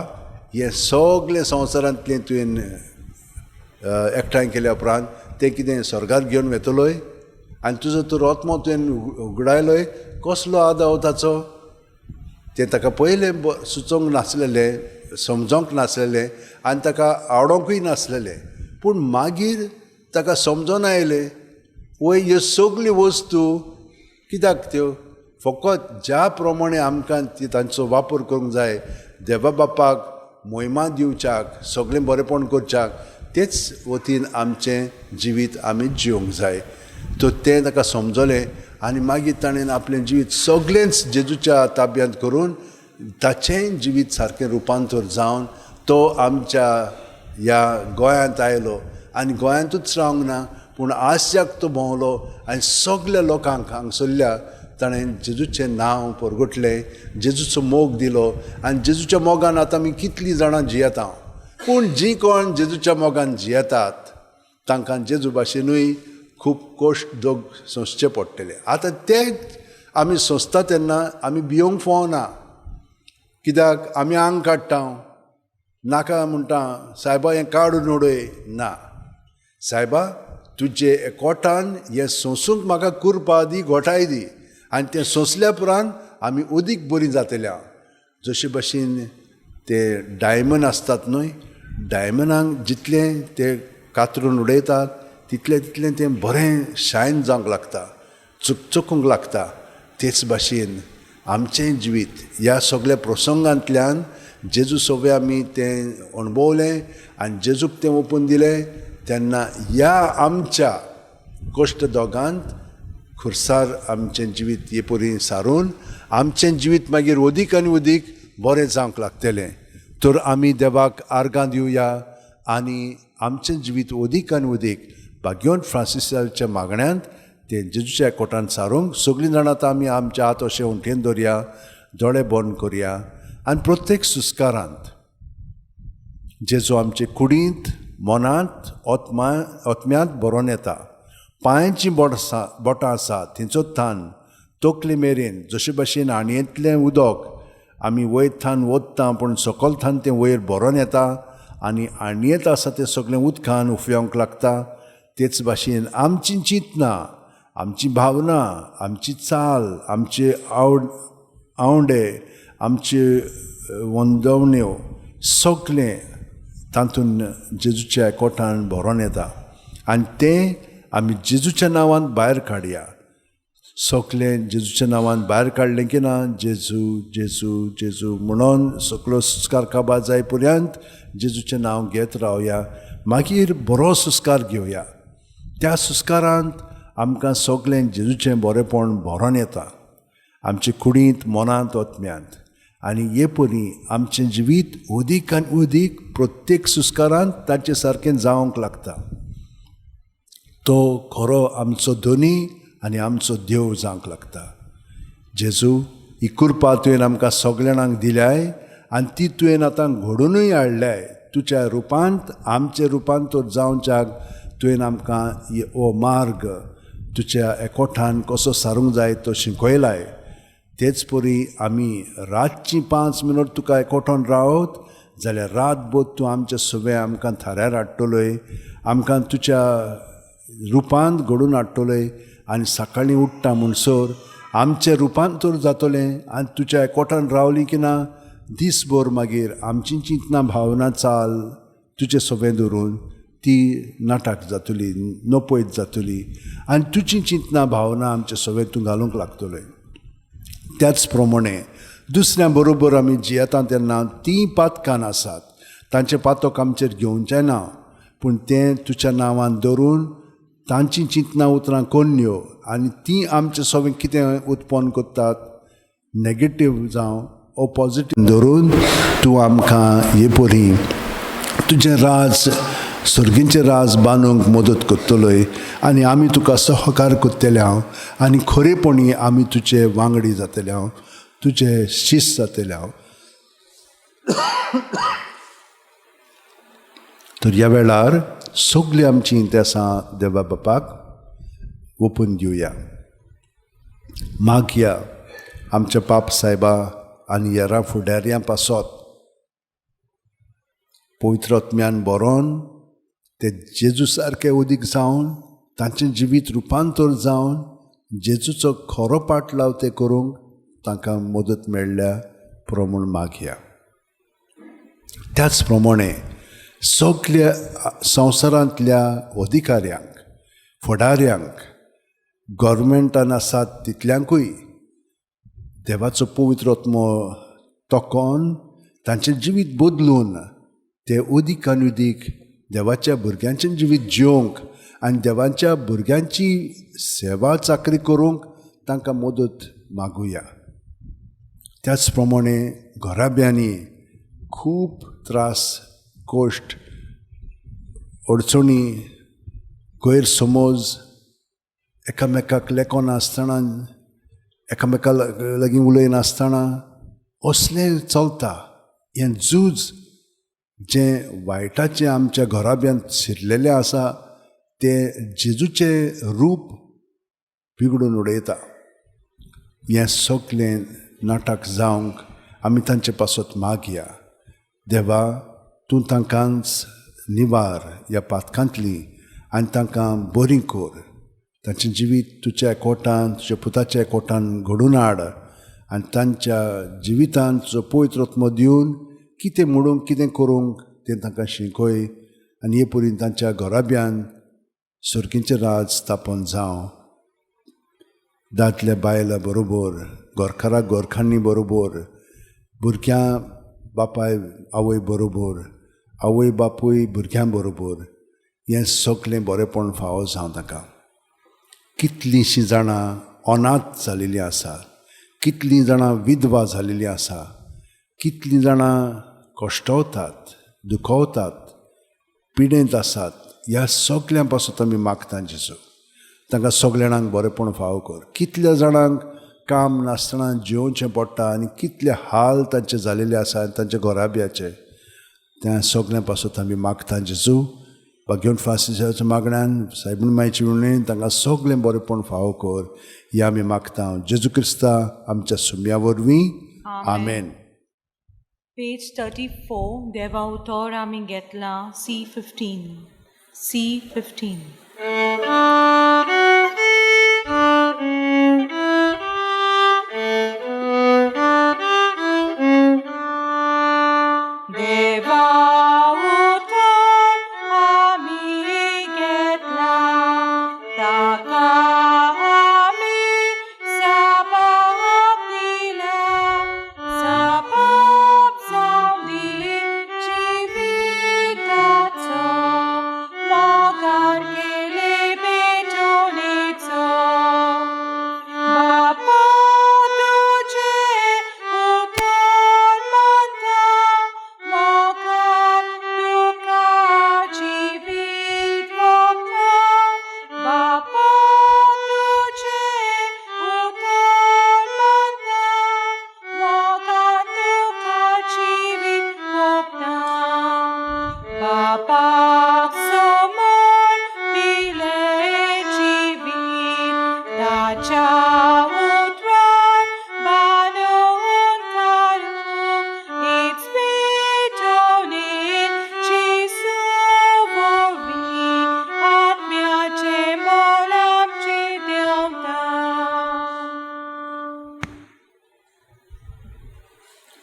हें सगळें संवसारांतलें तुवें एकठांय केल्या उपरांत तें कितें स्वर्गार घेवन वेतलोय आनी तुजो तो रोत्मो तुवें उगडायलोय, कसलो आदाव ताचो. तें ताका पयलें सुचोवंक नासलेलें, समजोंक नासलेलें आनी ताका आवडोंकूय नासलेलें, पूण मागीर ताका समजोन आयलें, वय ह्यो सगल्यो वस्तू कित्याक त्यो फकत ज्या प्रमाणे आमकां ती तांचो वापर करूंक जाय, देवा बापाक मोहिमा दिवच्याक, सगळें बरेंपण करच्याक, तेच वतीन आमचें जिवीत आमी जिवंक जाय. तर तें ताका समजलें आनी मागीर ताणें आपलें जिवीत सगळेंच जेजूच्या ताब्यांत करून ताचेंय जिवीत सारकें रुपांतर जावन तो आमच्या ह्या गोंयांत आयलो आनी गोंयांतूच रावंक ना, पूण आसियाक तो भोंवलो आनी सगल्या लोकांक हांगसरल्या ताणें जेजूचें नांव परगटलें, जेजूचो मोग दिलो आनी जेजूच्या मोगान आतां आमी कितलीं जाणां जियेता. पूण जीं कोण जेजूच्या मोगान जियेतात तांकां जेजू भाशेनूय खूब कश्ट दोग सोंसचे पडटले. आतां ते आमी सोंसता तेन्ना आमी भियोंक फावना, कित्याक आमी आंग काडटा, नाका म्हणटा सायबा हें काडून उडय ना, सायबा तुजे एकोटान हें सोंसूंक म्हाका कुरपा दी, घोटाय दी, आनी तें सोंसल्या उपरांत आमी अदीक बरीं जातल्या. जशे भाशेन ते डायमंड आसतात न्हय, डायमंडांक जितलें ते कातरून उडयतात तितलें तितलें तें बरें शायन जावंक लागता, चकचकूंक लागता. तेच भाशेन आमचें जिवीत ह्या सगळ्या प्रसंगांतल्यान जेजू सोबे आमी तें अणभवलें आनी जेजूक तें ओपून दिलें तेन्ना ह्या आमच्या कश्ट दोगांत खुर्सार आमचें जिवीत हे परी सारून आमचें जिवीत मागीर अदीक आनी अदीक बरें जावंक लागतलें. तर आमी देवाक आर्गां दिवया आनी आमचें जिवीत अदीक आनी अदीक भाग्यवंत फ्रांसिसाच्या मागण्यांत ते जेजूच्या कोटान सारूंक सगळीं जाणां आतां आमी आमच्या हात अशें उंटेन दवरया, दोळे बंद करया आनी प्रत्येक सुस्कारांत जेजू आमचे कुडींत, मनांत, आत्म्यांत बरोवन येता. पांयांचीं बोटां आसा थंयचो थान तकले मेरेन जशे भाशेन आणयेंतलें उदक आमी वयर थान वोत्ता पूण सकयल थान तें वयर भरोन येता आनी आणयेंत आसा तें सगळें उदकान उफेवंक लागता. तेच भाशेन आमची चिंतनां, आमची भावना, आमची चाल, आमचे आवंडे, आमचे वंदवण्यो सगळें तातूंत जेजूच्या एकवटान भरोन येता आनी तें आमी जेजूच्या नांवान भायर काडया. सगळें जेजूच्या नांवान भायर काडलें की ना, जेजू जेजू जेजू म्हणून सगळो सुस्कार काबार जाय पर्यंत जेजूचें नांव घेत रावया. मागीर बरो सुस्कार घेवया. त्या सुस्कारांत आमकां सगळें जेजूचें बरेंपण भरोन येता आमचे कुडींत, मनांत, आत्म्यांत. आनी हे परी आमचें जिवीत अदीक आनी अदीक प्रत्येक सुस्कारांत ताचे सारकें जावंक लागता. तो खरो आमचो धनी आनी आमचो देव जावंक लागता. जेजू, ही कृपा तुवें आमकां सगळ्या जाणांक दिल्याय आनी ती तुवें आतां घडोवनूय हाडल्याय. तुज्या रुपांत आमचे रुपांतर जावच्याक तुवें आमकां हो मार्ग तुज्या एकवठान कसो सारूंक जाय तो शिकयलाय. तेच परी आमी रातची 5 मिनट तुका एकवठान रावत जाल्यार रातभर तूं आमच्या सगळें आमकां थाऱ्यार हाडटलोय, आमकां तुज्या रुपांत घडोवन हाडटलोय आनी सकाळीं उठ्ठा म्हणसर आमचें रुपांतर जातलें आनी तुज्या एकवठान रावली की ना दीसभर मागीर आमची चिंतना भावना चाल तुजें सगळें धरून ती नाटक जातली, नपयत जातली आनी तुजी चिंतना भावना आमचे सगळें तूं घालूंक लागतलें. त्याच प्रमाणे दुसऱ्या बरोबर आमी जियेता तेन्ना तीं पातकान आसात, तांचें पातक आमचेर घेवचें ना, पूण तें तुज्या नांवान धरून तांची चिंतना उतरां कोन्न्यो आनी तीं आमचें सगळें कितें उत्पन्न करतात नेगेटीव जावं ओ पॉजिटीव धरून तूं आमकां हे परी तुजें राज, सर्गींचें राज बांदूंक मदत करतलोय आनी आमी तुका सहकार करतले हांव आनी खरेपणी आमी तुजे वांगडी जातले हांव, तुजे शीस जातले हांव. तर ह्या वेळार सगळीं आमचीं इंतेसां देवा बापाक ओपून दिवया. मागया आमच्या पाप सायबा आनी हेरां फुडाऱ्यां पासत पवित्र आत्म्यान बरोवन ते जेजू सारके उदीक जावन तांचें जिवीत रुपांतर जावन जेजूचो खरो पाटलाव ते करूंक तांकां मदत मेळ्ळ्या पुरो म्हूण मागया. त्याच प्रमाणे सगल्या संवसारांतल्या अधिकाऱ्यांक, फुडाऱ्यांक, गव्हर्मेंटान आसात तितल्यांकूय देवाचो पवित्र आत्मो तोकोन तांचें जिवीत बदलून ते अदीक आनी अदीक देवाच्या भुरग्यांचें जिवीत जिवंक आनी देवाच्या भुरग्यांची सेवा चाकरी करूंक तांकां मदत मागुया. त्याच प्रमाणे घराब्यांनी खूब त्रास, कश्ट, अडचणी, गैरसमज, एकामेकाक लेखनासतना, एकामेका लागीं उलयनासतना असलें चलता. हें झूज जें वायटाचें आमच्या घराब्यांत शिरलेलें आसा तें जेजूचें रूप बिगडून उडयता. हें सगळें नाटक जावंक आमी तांचे पासत मागया. देवा, तूं तांकांच निवार ह्या पातकांतली आनी तांकां बरी कर. तांचें जिवीत तुज्या एकवटान, तुज्या पुताच्या एकवटान घडोवन हाड आनी तांच्या जिवितांत तुजो पवित्र आत्मो दिवन कितें म्हणूंक, कितें करूंक तें तांकां शिकय आनी हे परीन तांच्या घराब्यान सर्गीचें राज स्थापन जावं. दादल्या बायलां बरोबर, घरकाराक घरकान्नी बरोबर, भुरग्यां बापाय आवय बरोबर, आवय बापूय भुरग्यां बरोबर हें सगळें बरेंपण फावो जावं तांकां. कितलींशीं जाणां अनाथ जालेलीं आसा, कितलीं जाणां विधवा जालेलीं आसा, कितलीं जाणां कश्टवतात, दुखवतात, पिडेंत आसात. ह्या सगल्यां पासून आमी मागता जेजू, तांकां सगल्या जाणांक बरेंपण फावो कर. कितल्या जाणांक काम नासतना जिवचें पडटा आनी कितले हाल तांचे जालेले आसा आनी तांच्या घराब्याचे, त्या सगल्यां पासून आमी मागता जेजू. भाग्यवंत फ्रांसिसाच्या मागण्यान, सायबीण मायची विणेन तांकां सगळें बरेंपण फावो कर हें आमी मागता जेजू क्रिस्ता आमच्या सुम्या वरवीं, आमेन. पेज 34, देवा उतर आमी घेतला C15, C15.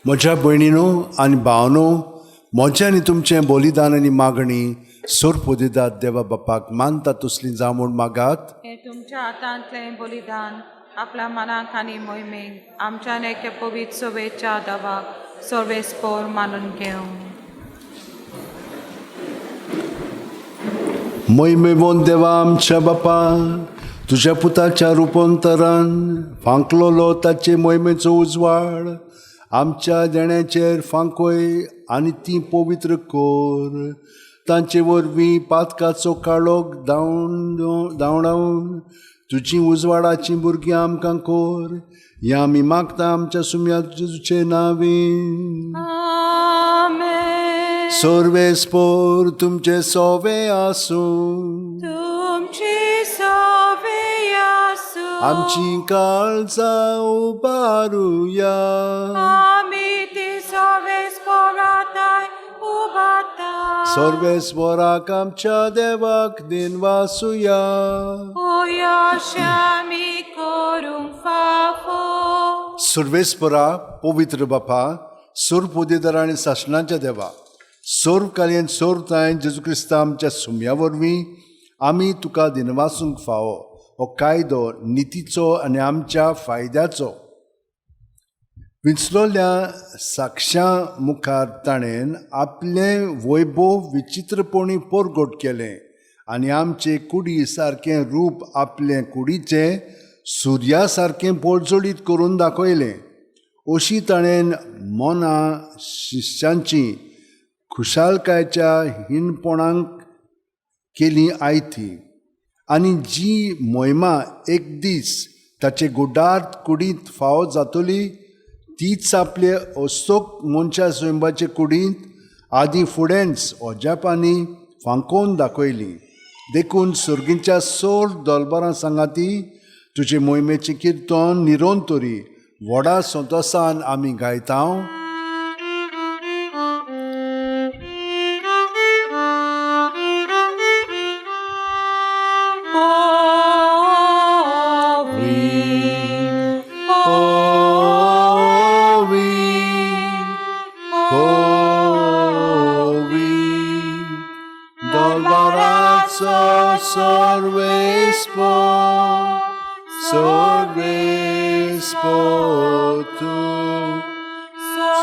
म्हज्या भयणीनो आनी भावनो, म्हजें आनी तुमचें बलिदान आनी मागणी सोरपोदिदात देवा बापाक मानता तसली जावं म्हूण मागात. हें तुमच्या हातांतलें बलिदान आपल्या मनाक आनी मोहिमेक आमच्या एके पवित्र सोबेच्या दवाक सर्वेस्पोर मानून घेवं. मोहिमेवंत देवा आमच्या बापा, तुज्या पुताच्या रुपांतरान फांकलोलो ताचे मोहिमेचो उजवाड आमच्या देण्याचेर फांकोय आनी ती पवित्र कर. तांचे वरवीं पातकाचो काळोख धांवडावन तुजी उजवाडाचीं भुरगीं आमकां कर. ह्या आमी मागता आमच्या सुम्या तुजे नांवेन. आमेन. सर्वेस्पोर तुमचे सोवे आसूं. तुमची सोवे आसूं. आमची काळजां उबारुया. आमी ती सर्वेस्पोराताय उबारता. सर्वेस्पोराक आमच्या देवाक दिनवासुया. अशें आमी करूंक फावो. सर्वेस्परा पवित्र बापा, सोर पोदेदार आनी सासणाच्या देवा, सोर कार्यान सोर तांय जेजू क्रिस्ता आमच्या सुम्या वरवीं आमी तुका दिनवासूंक फावो. हो कायदो नितीचो आनी आमच्या फायद्याचो. विंचलोल्या साक्षां मुखार ताणें आपलें वैभव विचित्रपणी परगट केलें आनी आमचे कुडी सारकें रूप आपले कुडीचें सुर्या सारकें पोळजोळीत करून दाखयलें. अशी ताणें मनां शिश्यांची खुशालकायच्या हिणपणाक केली आयती आनी जी मोहिमा एक दीस ताचे गुडार्थ कुडींत फावो जातली तीच आपले अस्तोक मनशा स्वयंबाचे कुडींत आदीं फुडेंच अजापांनी फांकोवन दाखयली. देखून सर्गीच्या सोर दलबरां सांगाती तुजे मोहिमेचें किर्तन निरोन तरी व्हडा संतोसान आमी गायता.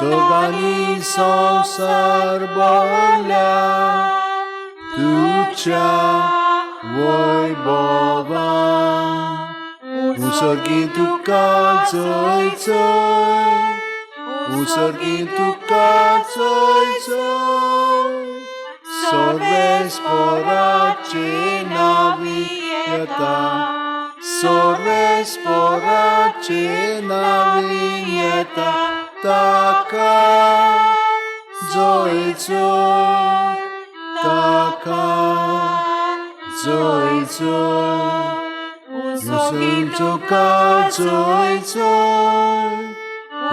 सगळ्यांनी संवसार भरल्या तुज्या वैभवान. उसर्गी तुका जय जय, उसर्गी तुका जय जय, सर्वेस्पोराचे नावी येता, सर्वेस्पोराचे नावी येता, ताका जय जय, ताका जय जय, उसर्गी तुका जय जय,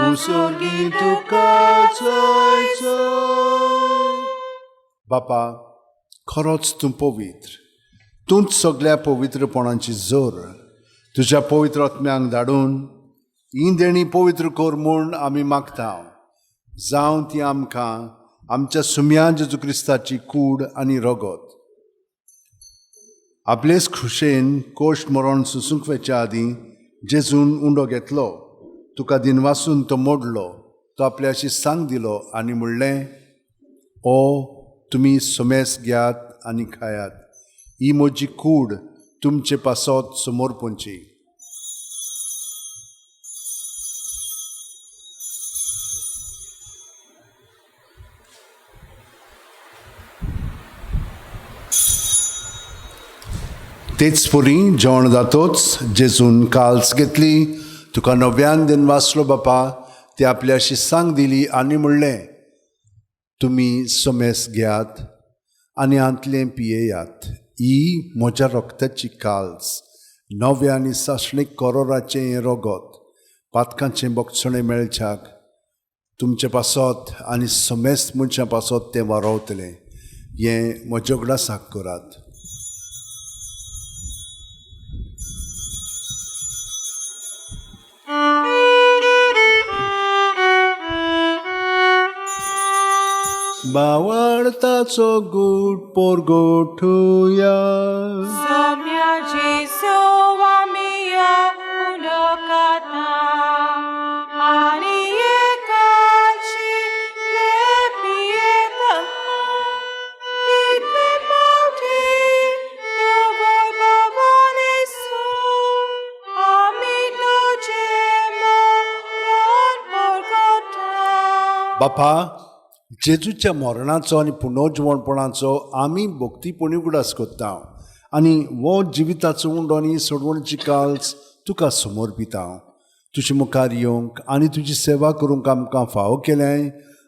उसर्गी तुका जय जय. बापा, खरोच तूं पवित्र, तूंच सगळ्या पवित्रपणाची जोर. तुज्या पवित्र आत्म्यांक धाडून ही देणी पवित्र कर म्हूण आमी मागता. जावं ती आमकां आमच्या सुम्या जेजू क्रिस्ताची कूड आनी रगत. आपलेच खुशेन कोश्ट मरण सुसूंक वचच्या आदीं जेजून उंडो घेतलो, तुका दिनवासून तो मोडलो, तो आपल्याशी सांग दिलो आनी म्हणलें, ओ तुमी सोमेस घेयात आनी खायात, ही म्हजी कूड तुमचे पासत समोर पोंची. तेच परी जेवण जातोच जेजून काल्स घेतली, तुका नव्यान दिनवासलो बापा, ती आपल्याशी सांग दिली आनी म्हणलें, तुमी सोमेस घेयात आनी हांतलें पियेयात, ही म्हज्या रक्ताची काल्स, नव्या आनी सासणीक करोराचें हें रगत, पातकांचें बक्षणें मेळच्याक तुमचे पासत आनी समेस्त मनशां पासत तें वारोवतलें. हें म्हज्या उगडासाक करात. भावार्थाचो गूट पोरगोठुया. सोम्या जेजू आमी उलोकाता आनी एकाची ते पियेता तितले फावटी तूं वैभवान येसू आमी तुजें मरण परगटा. बापा, जेजूच्या मरणाचो आनी पुनर्जिवणपणाचो आमी भक्तीपणी उगडास करता आनी हो जिविताचो उंडो आनी सोडवणची काल्स तुका समर्पिता. तुजे मुखार येवंक आनी तुजी सेवा करूंक आमकां फावो केल्याय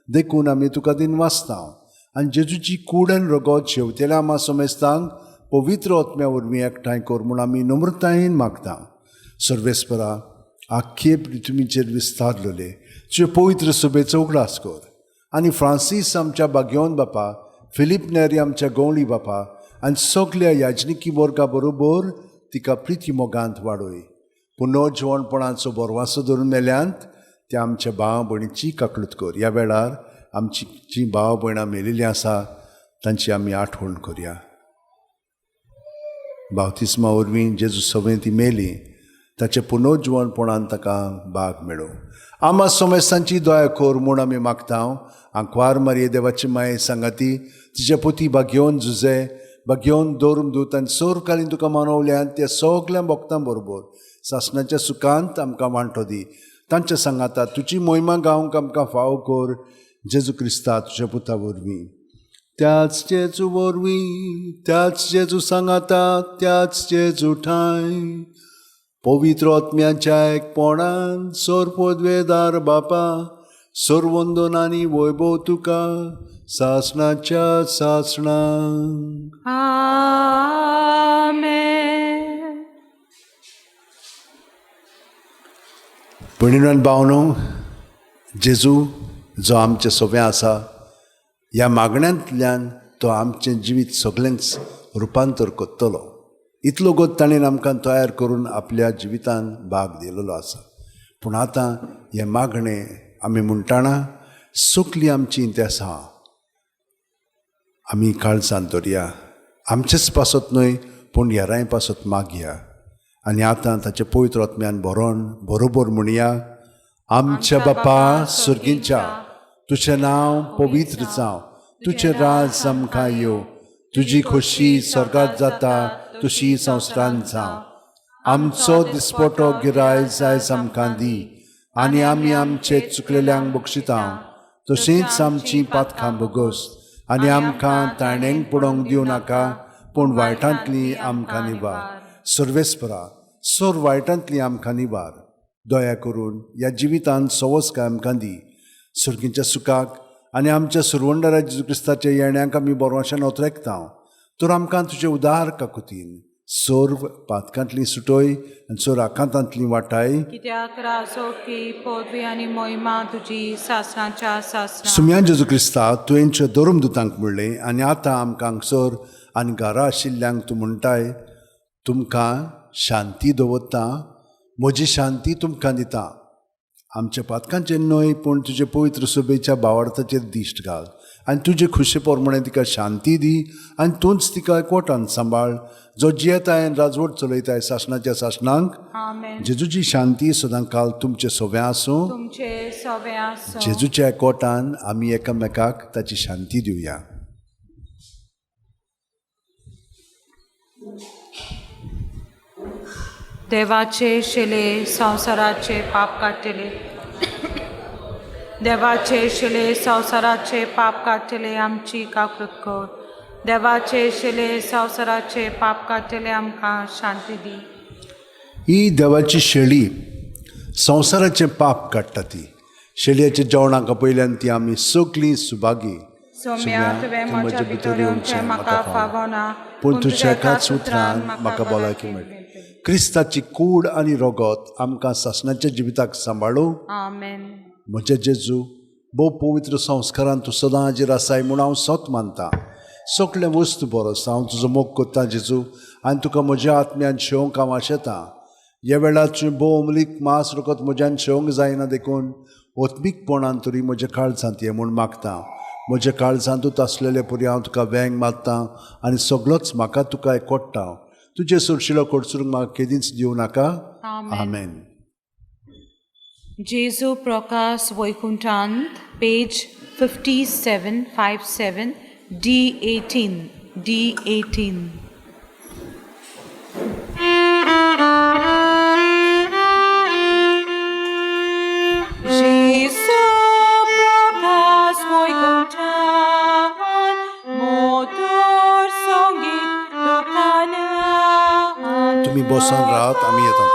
देखून आमी तुका दिन वाचता आनी जेजूची कूड आनी रगत शेवतेल्या आमा समेस्तांक पवित्र आत्म्या वरवीं एकठांय कर म्हूण आमी नम्रतायेन मागता. सर्वेस्परा, आख्खे पृथ्वीचेर विस्तारलेले तुजे पवित्र सभेचो उगडास कर आनी फ्रांसीस आमच्या बागेवन बापा, फिलीप नेरी आमच्या गवळी बापा आनी सगल्या याजनिकी वर्गा बरोबर तिका प्रिती मोगांत वाडय. पुनर्जिवणपणाचो बरवासो धरून मेल्यांत त्या आमच्या भाव भयणीची काकळूत कर. ह्या वेळार आमची जी भाव भयणां मेलिल्लीं आसा तांची आमी आठवण करया. बावतिस्मा वरवीं जेजू सवय ती मेली ताचें पुनर्जिवणपणान ताका भाग मेळो. आमा समेस्तांची दया कर म्हूण आमी मागता. आंकवार मारये देवाची माये सांगाती तिच्या पोती बागेवन जुजे बागेवन दवरून दूत आनी सोरकालीन तुका मानवल्यान त्या सगल्या भक्तां बरोबर सासणाच्या सुखांत आमकां वांटो दी. तांच्या सांगाता तुजी मोहिमा गावंक आमकां फावो कर जेजू क्रिस्ता तुज्या पुता वरवीं. त्याच जेजू वरवीं, त्याच जेजू सांगाता, त्याच जेजू ठांय पवित्र आत्म्याच्या एकपणान सोरपोदवेदार बापा सोरवंदन आनी वैभव तुका सासणाच्या सासणाक. आमेन. भयणीनो आनी भावनो, जेजू जो आमचे सोबे आसा ह्या मागण्यांतल्यान तो आमचें जिवीत सगळेंच रुपांतर करतलो. इतलो गोत ताणें आमकां तयार करून आपल्या जिवितान भाग दिलेलो आसा. पूण आतां हें मागणें आमी म्हणटाना सगली आमची इतिहास आमी काळजान दवरया. आमचेच पासत न्हय पूण हेरांय पासत मागया आनी आतां ताचे पवित्र आत्म्यान भरोन बरोबर म्हणया. आमच्या बापा सर्गींच्या, तुजें नांव पवित्र जावं, तुजें राज आमकां येवं, तुजी खोशी स्वर्गात जाता तशी संवसारांत जावं. आमचो दिसपटो गिराय आयज आमकां दी आनी आमी आमचे चुकलेल्यांक बक्षिता तशींच आमची पातकां भोगोस आनी आमकां ताणेंक पडोवंक दिवं नाका पूण वायटांतली आमकां निवार. सर्वेस्परा, सोर वायटांतली आमकां निवार. दया करून ह्या जिवितांत सवस काय आमकां दी. सर्गीच्या सुखाक आनी आमच्या सुरवंडरा जेजू क्रिस्ताच्या येण्याक आमी बरोवशान ओतरेकता. तर आमकां तुजे उदार काकुतीन सर्व पातकांतली सुटोय आनी सर्व आकांतांतली वाटाय. कित्याक राजोकी पदवी आनी मोहिमा तुजी सासणाच्या सासणा. सुम्या जेजू क्रिस्ता, तुवेंच्या धर्मदुतांक म्हणलें आनी आतां आमकां हांगसर आनी घरा आशिल्ल्यांक तूं म्हणटाय, तुमकां शांती दवरता, म्हजी शांती तुमकां दिता. आमच्या पातकांचेर न्हय पूण तुजे पवित्र सभेच्या भावार्थाचेर दिश्ट घाल आनी तुजे खुशे प्रमाणे तिका शांती दी आनी तूंच तिका एकवटान सांबाळ जो जियेताय आनी राजवट चलयताय सासणाच्या सासणांक. आमेन. जेजूची शांती सदां काल तुमचे सोव्या आसूं. तुमचे सवे आसूं. जेजूच्या एकवटान आमी एकामेकाक ताची शांती दिवया. देवाचे शिले संवसाराचे पाप काडटले, देवाचे शिले संवसाराचे पाप काडटले आमची काकृत कर. देवाचे शिले संवसाराचे पाप काडटले आमकां शांती दी. ही देवाची शेळी संवसाराचें पाप काडटा. ती शेळयेच्या जेवणाक पयल्यान ती आमी सगळीं सुभागी. सोम्या, तुवें म्हज्या भितर येवचें म्हाका फावना, पूण तुज्या एकाच उतरान म्हाका भलायकी मेळटा. क्रिस्ताची कूड आनी रगत आमकां सासणाच्या जिविताक सांबाळू. आमेन. म्हजे जेजू, भोव पवित्र संस्कारान तूं सदां हाजीर आसाय म्हूण हांव सत मानता. सगळें वस्तू बरो आसा. हांव तुजो मोग करता जेजू आनी तुका म्हज्या आत्म्यान शेवंक हांव आशेतां. ह्या वेळार तुजें भोव अमलीक मांस रगत म्हज्यान शेवंक जायना देखून ओत्मीकपणान तरी म्हज्या काळजांत ये म्हूण मागता. म्हज्या काळजांतूच आसलेले पुरी हांव तुका वेंग मारता आनी सगळोच म्हाका तुका एकवडटा. तुजे सुरशिलो कडसरूंक म्हाका केदींच दिवं नाका. आमेन. जेजू प्रकाश वैकुंठांत, पेज 57, 57, D18, D18. जेजू प्रकाश वैकुंठांत, मधुर संगीत दुकानांत. तुमी बसून राहात, आमी येता.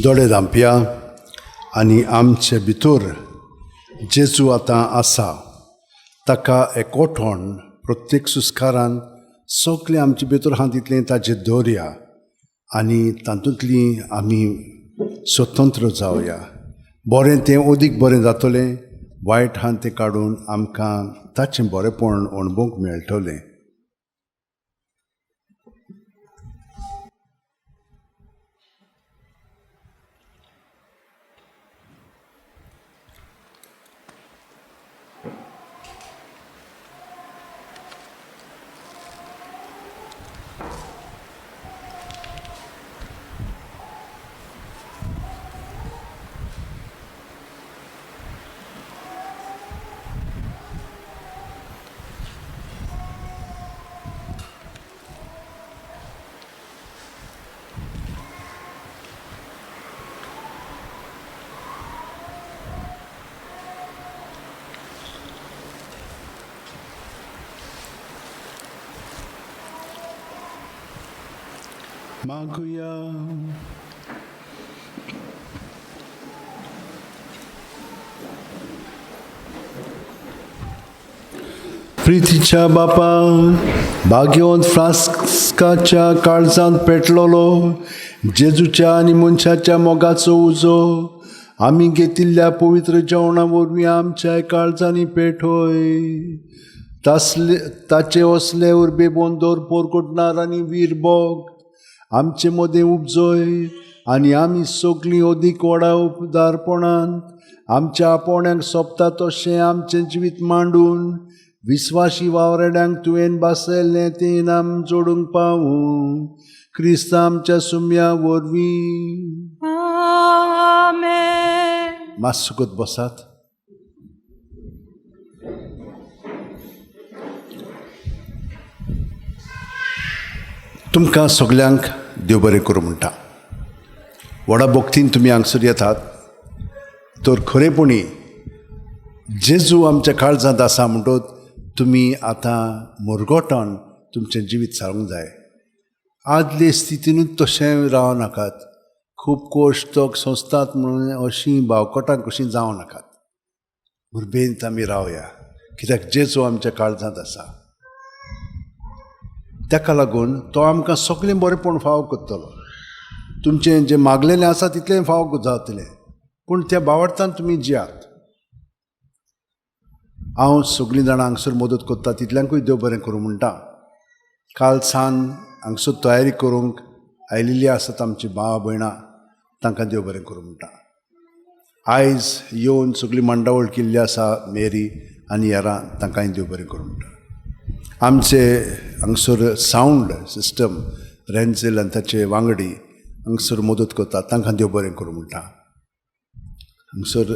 दोळे धांपया आनी आमचे भितर जेजू आतां आसा ताका एकवटोण प्रत्येक सुस्कारान सगळें आमचे भितर आहा तितलें ताजें दवरया आनी तातूंतली आमी स्वतंत्र जावया. बरें तें अदीक बरें जातलें, वायट आहा तें काडून आमकां ताचें बरेंपण अणभवूंक मेळटलें. मागुया. प्रितीच्या बापा, भाग्यवंत फ्रांस्काच्या काळजांत पेटलोलो जेजूच्या आनी मनशाच्या मोगाचो उजो आमी घेतिल्ल्या पवित्र जेवणा वरवीं आमच्या काळजांनी पेटोय. तासले ताचे असले उर्बे बोंदोर पोरकोटणार आनी वीर बोग आमचे मदें उपजोय आनी आमी सगळीं अदीक व्हडा उपदारपणान आमच्या आपोवण्याक सोंपता तशें आमचें जिवीत मांडून विस्वाशी वावराड्यांक तुवें बासयल्लें तें इनाम जोडूंक पावूं, क्रिस्त आमच्या सुम्या वरवीं. आमेन. मातसो सुगत बसात. तुमकां सगल्यांक देव बरें करूं म्हणटा. व्हडा भक्तीन तुमी हांगसर येतात तर खरेपणी जेजू आमच्या काळजांत आसा म्हणटोच तुमी आतां मुरगोटान तुमचें जिवीत सारूंक जाय. आदले स्थितीनूच तशें रावं नाकात. खूब कोश तोक संस्थात म्हणून अशीं बावकोटां कशीं जावं नाकात. उर्बेंत आमी रावया, कित्याक जेजू आमच्या काळजांत आसा. ताका लागून तो आमकां सगळें बरेंपण फावो करतलो. तुमचें जें मागलेलें आसा तितलें फावो जातलें, पूण त्या बावडतान तुमी जियात. हांव सगळीं जाणां हांगसर मदत करता तितल्यांकूय देव बरें करूं म्हणटा. काल सान हांगसर तयारी करूंक आयिल्ली आसात आमची भाव भयणां, तांकां देव बरें करूं म्हणटा. आयज येवन सगळी मांडावळ केल्ली आसा मेरी आनी हेरां, तांकांय देव बरें करूं म्हणटा. आमचे हांगसर सावंड सिस्टम रेंझेल आनी ताचे वांगडी हांगसर मदत करतात, तांकां देव बरें करूं म्हणटा. हांगसर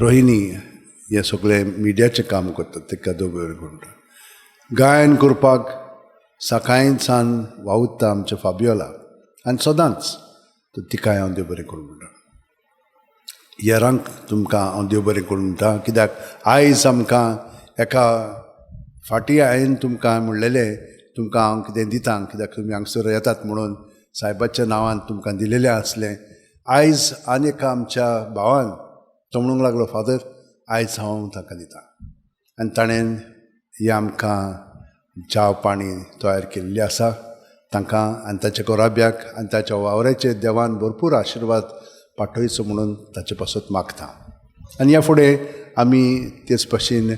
रोहिणी हें सगळें मिडियाचें काम करतात, ताका देव बरें करूं म्हणटा. गायन करपाक सकाळीं सान वावुरता आमचें फाबियोला आनी सदांच, तर तिकाय हांव देव बरें करूं म्हणटा. हेरांक तुमकां हांव देव बरें करूं म्हणटा, कित्याक आयज आमकां एका फाटीं हांवें तुमकां म्हणलेलें तुमकां हांव कितें दिता, कित्याक तुमी हांगसर येतात म्हणून सायबाच्या नांवान तुमकां दिलेलें आसलें. आयज आनी एका आमच्या भावान तो म्हणूंक लागलो, फादर आयज हांव ताका दिता. आनी ताणें हें आमकां च्याव पाणी तयार केल्ली आसा. तांकां आनी ताच्या गोराब्याक आनी ताच्या वावराचेर देवान भरपूर आशिर्वाद पाठयचो म्हणून ताचे पासत मागता. आनी ह्या फुडें आमी तेच भशेन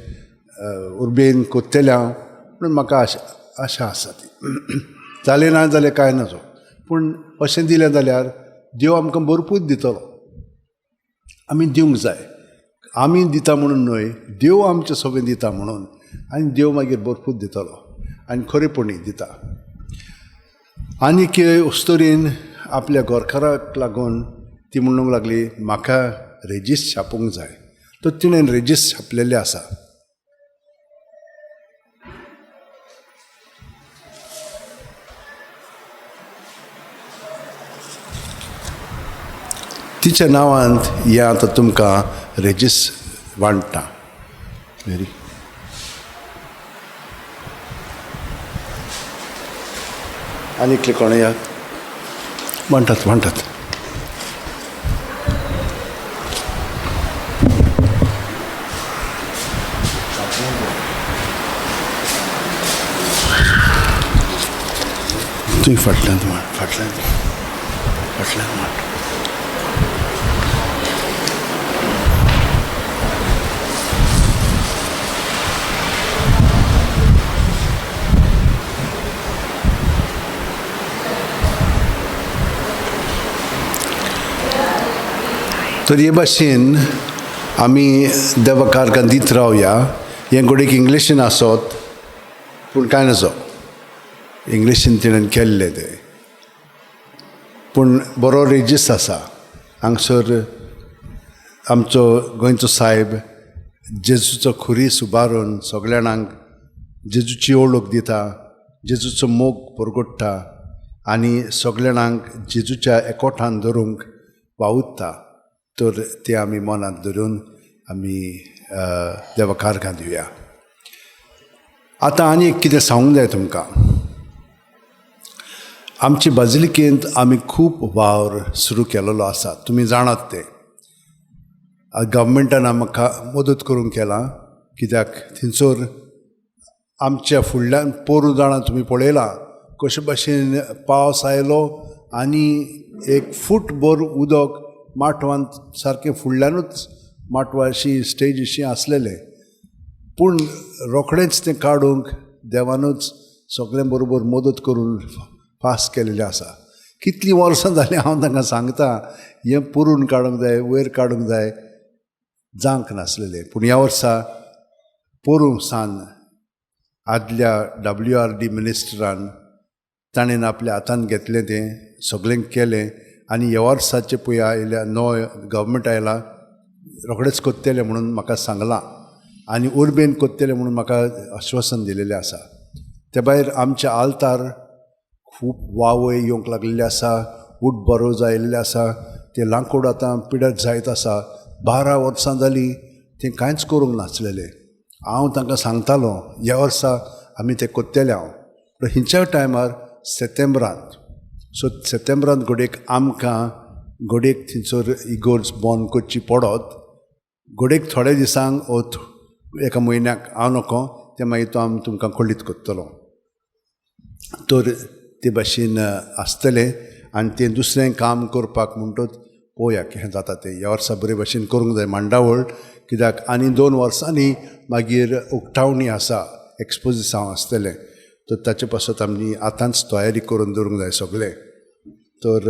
उर्बेन कोत्तले हांव म्हणून म्हाका आशा आसा. ती जालें ना जाल्यार कांय नजो, पूण अशें दिलें जाल्यार देव आमकां भरपूर दितलो. आमी दिवंक जाय. आमी दिता म्हणून न्हय, देव आमचें सगळें दिता म्हणून, आनी देव मागीर भरपूर दितलो आनी खरेपणी दिता. आनीक उस्तोरीन आपल्या गोरकाराक लागून ती म्हणूंक लागली, म्हाका रेजीस छापूंक जाय. तर तिणें रेजीस छापलेलें आसा. तिच्या नांवांत हें आतां तुमकां रेजीस वांट्टा. मेरी आनी एकले कोण याद म्हणटात म्हणटात. तुवें फाटल्यान म्हण, फाटल्यान फाटल्यान म्हण. तर हे भाशेन आमी देवा कारकां दीत रावया. हें घोडेक इंग्लिशीन आसत पूण कांय नजो, इंग्लिशीन तिणें केल्लें तें, पूण बरो रेजिस्ट आसा. हांगसर आमचो गोंयचो सायब जेजूचो खुरीस उबारून सगळ्या जाणांक जेजूची ओळख दिता, जेजूचो मोग परगट्टा आनी सगळ्या जाणांक जेजूच्या एकोठान धरूंक वावुरता. तर ते आमी मनांत धरून आमी देवा कारकां दिवया. आतां आनी एक कितें सांगूंक जाय तुमकां. आमचे बाजिलिकेंत आमी खूब वावर सुरू केलेलो आसा, तुमी जाणात ते. गव्हर्मेंटान आमकां मदत करूंक केलां, कित्याक थंयसर आमच्या फुडल्यान पोरूं जाणां तुमी पळयलां कशे भाशेन पावस आयलो आनी एक फूट भर उदक माटवांत सारकें फुडल्यानूच माटवाशी स्टेज अशी आसलेलें. पूण रोखडेंच तें काडूंक देवानूच सगळें बरोबर मदत करून पास केलेलें आसा. कितलीं वर्सां जालीं हांव तांकां सांगता हें पुरून काडूंक जाय, वयर काडूंक जाय, जावंक नासलेलें. पूण ह्या वर्सा पोरूं सान आदल्या WRD मिनिस्टरान ताणें आपल्या हातान घेतलें, तें सगळें केलें. आनी ह्या वर्साचें पळय आयल्या नवो गव्हर्मेंट आयला रोखडेंच कोत्तेलें म्हणून म्हाका सांगलां आनी उर्बेन कोत्तेलें म्हणून म्हाका आश्वासन दिलेलें आसा. ते भायर आमच्या आल्तार खूब वावय येवंक लागलेले आसा, उट बरो जायिल्ले आसा, तें लांकूड आतां पिडत जायत आसा. 12 वर्सां जालीं तें कांयच करूंक नासलेलें. हांव तांकां सांगतालो ह्या वर्सा आमी तें कोत्तेलें हांव, पूण हिंच्या टायमार सेप्तेंबरांत, सो सेप्तेंबरांत घडयेक आमकां घडयेक थंयसर इगोर्ज बंद करची पडत, घडयेक थोड्या दिसांक ओ एका म्हयन्याक हांव नको तें मागीर तो आमी तुमकां कळीत करतलो. तर ते भाशेन आसतलें आनी तें दुसरें काम करपाक म्हणटच पळोवया कितें जाता तें. ह्या वर्सा बरे भाशेन करूंक जाय मांडावळ, कित्याक आनी 2 वर्सांनी मागीर उक्तावणी आसा, एक्सपोजिसांव आसतलें, तर ताचे पासत आमी आतांच तयारी करून दवरूंक जाय सगळें. तर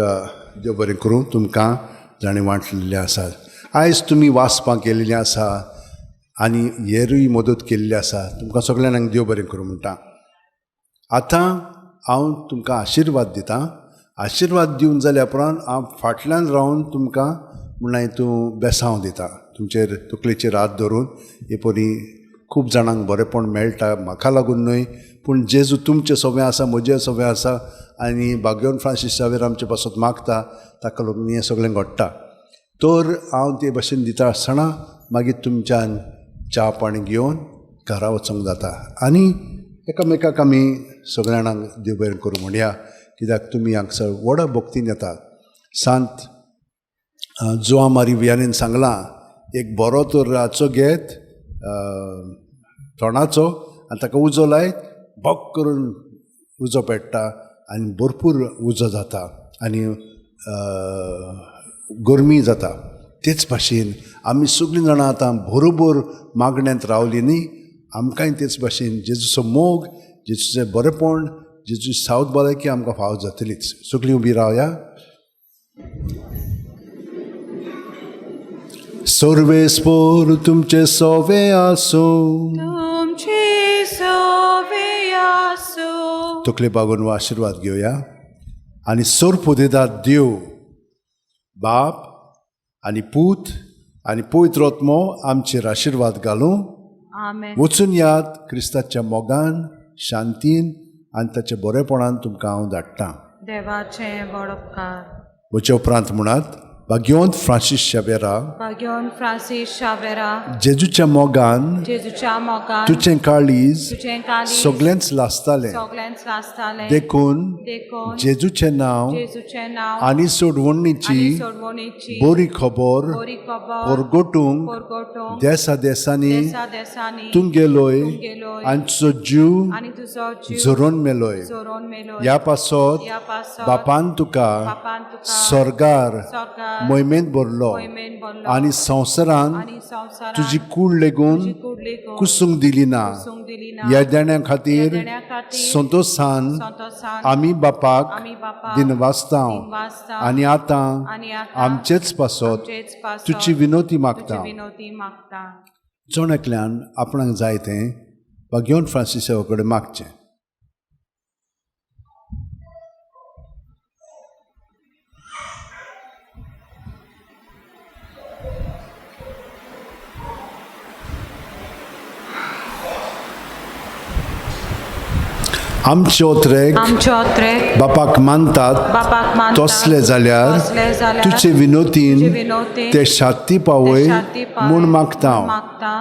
देव बरें करूं तुमकां जाणें वांटलेलें आसा. आयज तुमी वाचपाक केल्लें आसा आनी हेरूय मदत केल्ली आसा, तुमकां सगळ्यांक देव बरें करूं म्हणटा. आतां हांव तुमकां आशिर्वाद दितां. आशिर्वाद दिवन जाल्या उपरांत हांव फाटल्यान रावन तुमकां म्हणल्यार तूं बेसांव दिता, तुमचेर तकलेचेर हात धरून. हे परी खूब जाणांक बरेंपण मेळटा, म्हाका लागून न्हय पूण जेजू तुमचें सगळें आसा, म्हजें सगळें आसा आनी बाग्योन फ्रांसीस शावेर आमचे पासत मागता, ताका लागून हें सगळें घडटा. तर हांव ते भाशेन दिता आसतना मागीर तुमच्यान च्या पाणी घेवन घरा वचूंक जाता आनी एकामेकाक आमी सगळ्या जाणांक देव बरें करूं म्हणया, कित्याक तुमी हांगसर व्हडा भक्तीन येतात. सांत जुआ मारी वियानीन सांगलां, एक बरो तर राचो घेत तोंडाचो आनी ताका उजो लायत बक करून उजो पेट्टा आनी भरपूर उजो जाता आनी गरमी जाता. तेच भाशेन आमी सगळीं जाणां आतां बरोबर मागण्यांत रावलीं न्ही, आमकांय तेच भाशेन जेजूचो मोग, जेजूचें बरेंपण, जेजूची सावत भलायकी आमकां फावो जातलीच. सगळीं उबी रावया. सर्वेस्पोर तुमचे सोवे आसूं, तुमचे सोवे आसूं. तकले बागोवन आशिर्वाद घेवया. आनी सोरपोदेदाद देव बाप आनी पूत आनी पवित्र आत्मो आमचेर आशिर्वाद घालूं. आमेन. वचून याद क्रिस्ताच्या मोगान, शांतीन आनी ताच्या बरेपणान तुमकां हांव धाडटां. देवाचें व्हड उपकार. वचे उपरांत म्हणात, भाग्यवंत फ्रांसीस शावेरा, भाग्यवंत फ्रांसीस शावेरा, जेजूच्या मोगान जेजूच्या मोगान तुजें काळीज तुजें काळीज सगळेंच लासतालें, सगळेंच लासतालें, देखून देखून जेजूचें नांव जेजूचें नांव आनी सोडवणीची आनी सोडवणीची बरी खबर बरी खबर परगटूंक परगटूंक देसा देसांनी देसा देसांनी तूं गेलोय तूं गेलोय आनी तुजो जीव आनी तुजो जीव झरोवन मेलोय. झरोवन मेलोय. ह्या पासत ह्या पासत बापान तुका बापान तुका स्वर्गार स्वर्गार मोहिमेंत भरलो मोहिमेंत भरलो आनी संवसारान आनी संवसारान तुजी कूड लेगून तुजी कूड लेगून कुसूंक दिली ना. कुसूंक दिली ना. ह्या देण्या खातीर ह्या देण्या खातीर संतोशान संतोशान आमी बापाक आमी बापाक दिनवासता दिनवासता आनी आतां आनी आतां आमचेच पासत आमचेच पासत तुजी विनोती मागता. तुजी विनोती मागता. जण एकल्यान आपणाक जाय तें भाग्यवंत फ्रांसीसा कडेन मागचें. आमचे ओत्रेक आमचे ओत्रेक बापाक मानतात बापाक मानतात तसले जाल्यार तसले जाल्यार तुजे विनोतीन तुजे विनोतीन ते शांती पावय ते शांती पावय म्हूण मागता. मागता.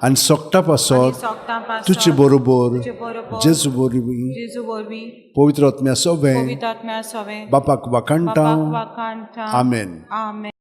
आनी सोगटा आनी पासत सोगटां पासत तुजे बरोबर तुजे बरोबर जेजू वरवीं जेजू वरवीं पवित्र आत्म्या सोबें पवित्र आत्म्या सोवें बापाक वाखाणटा. बापाक वाखाणटा. आमेन. आमेन.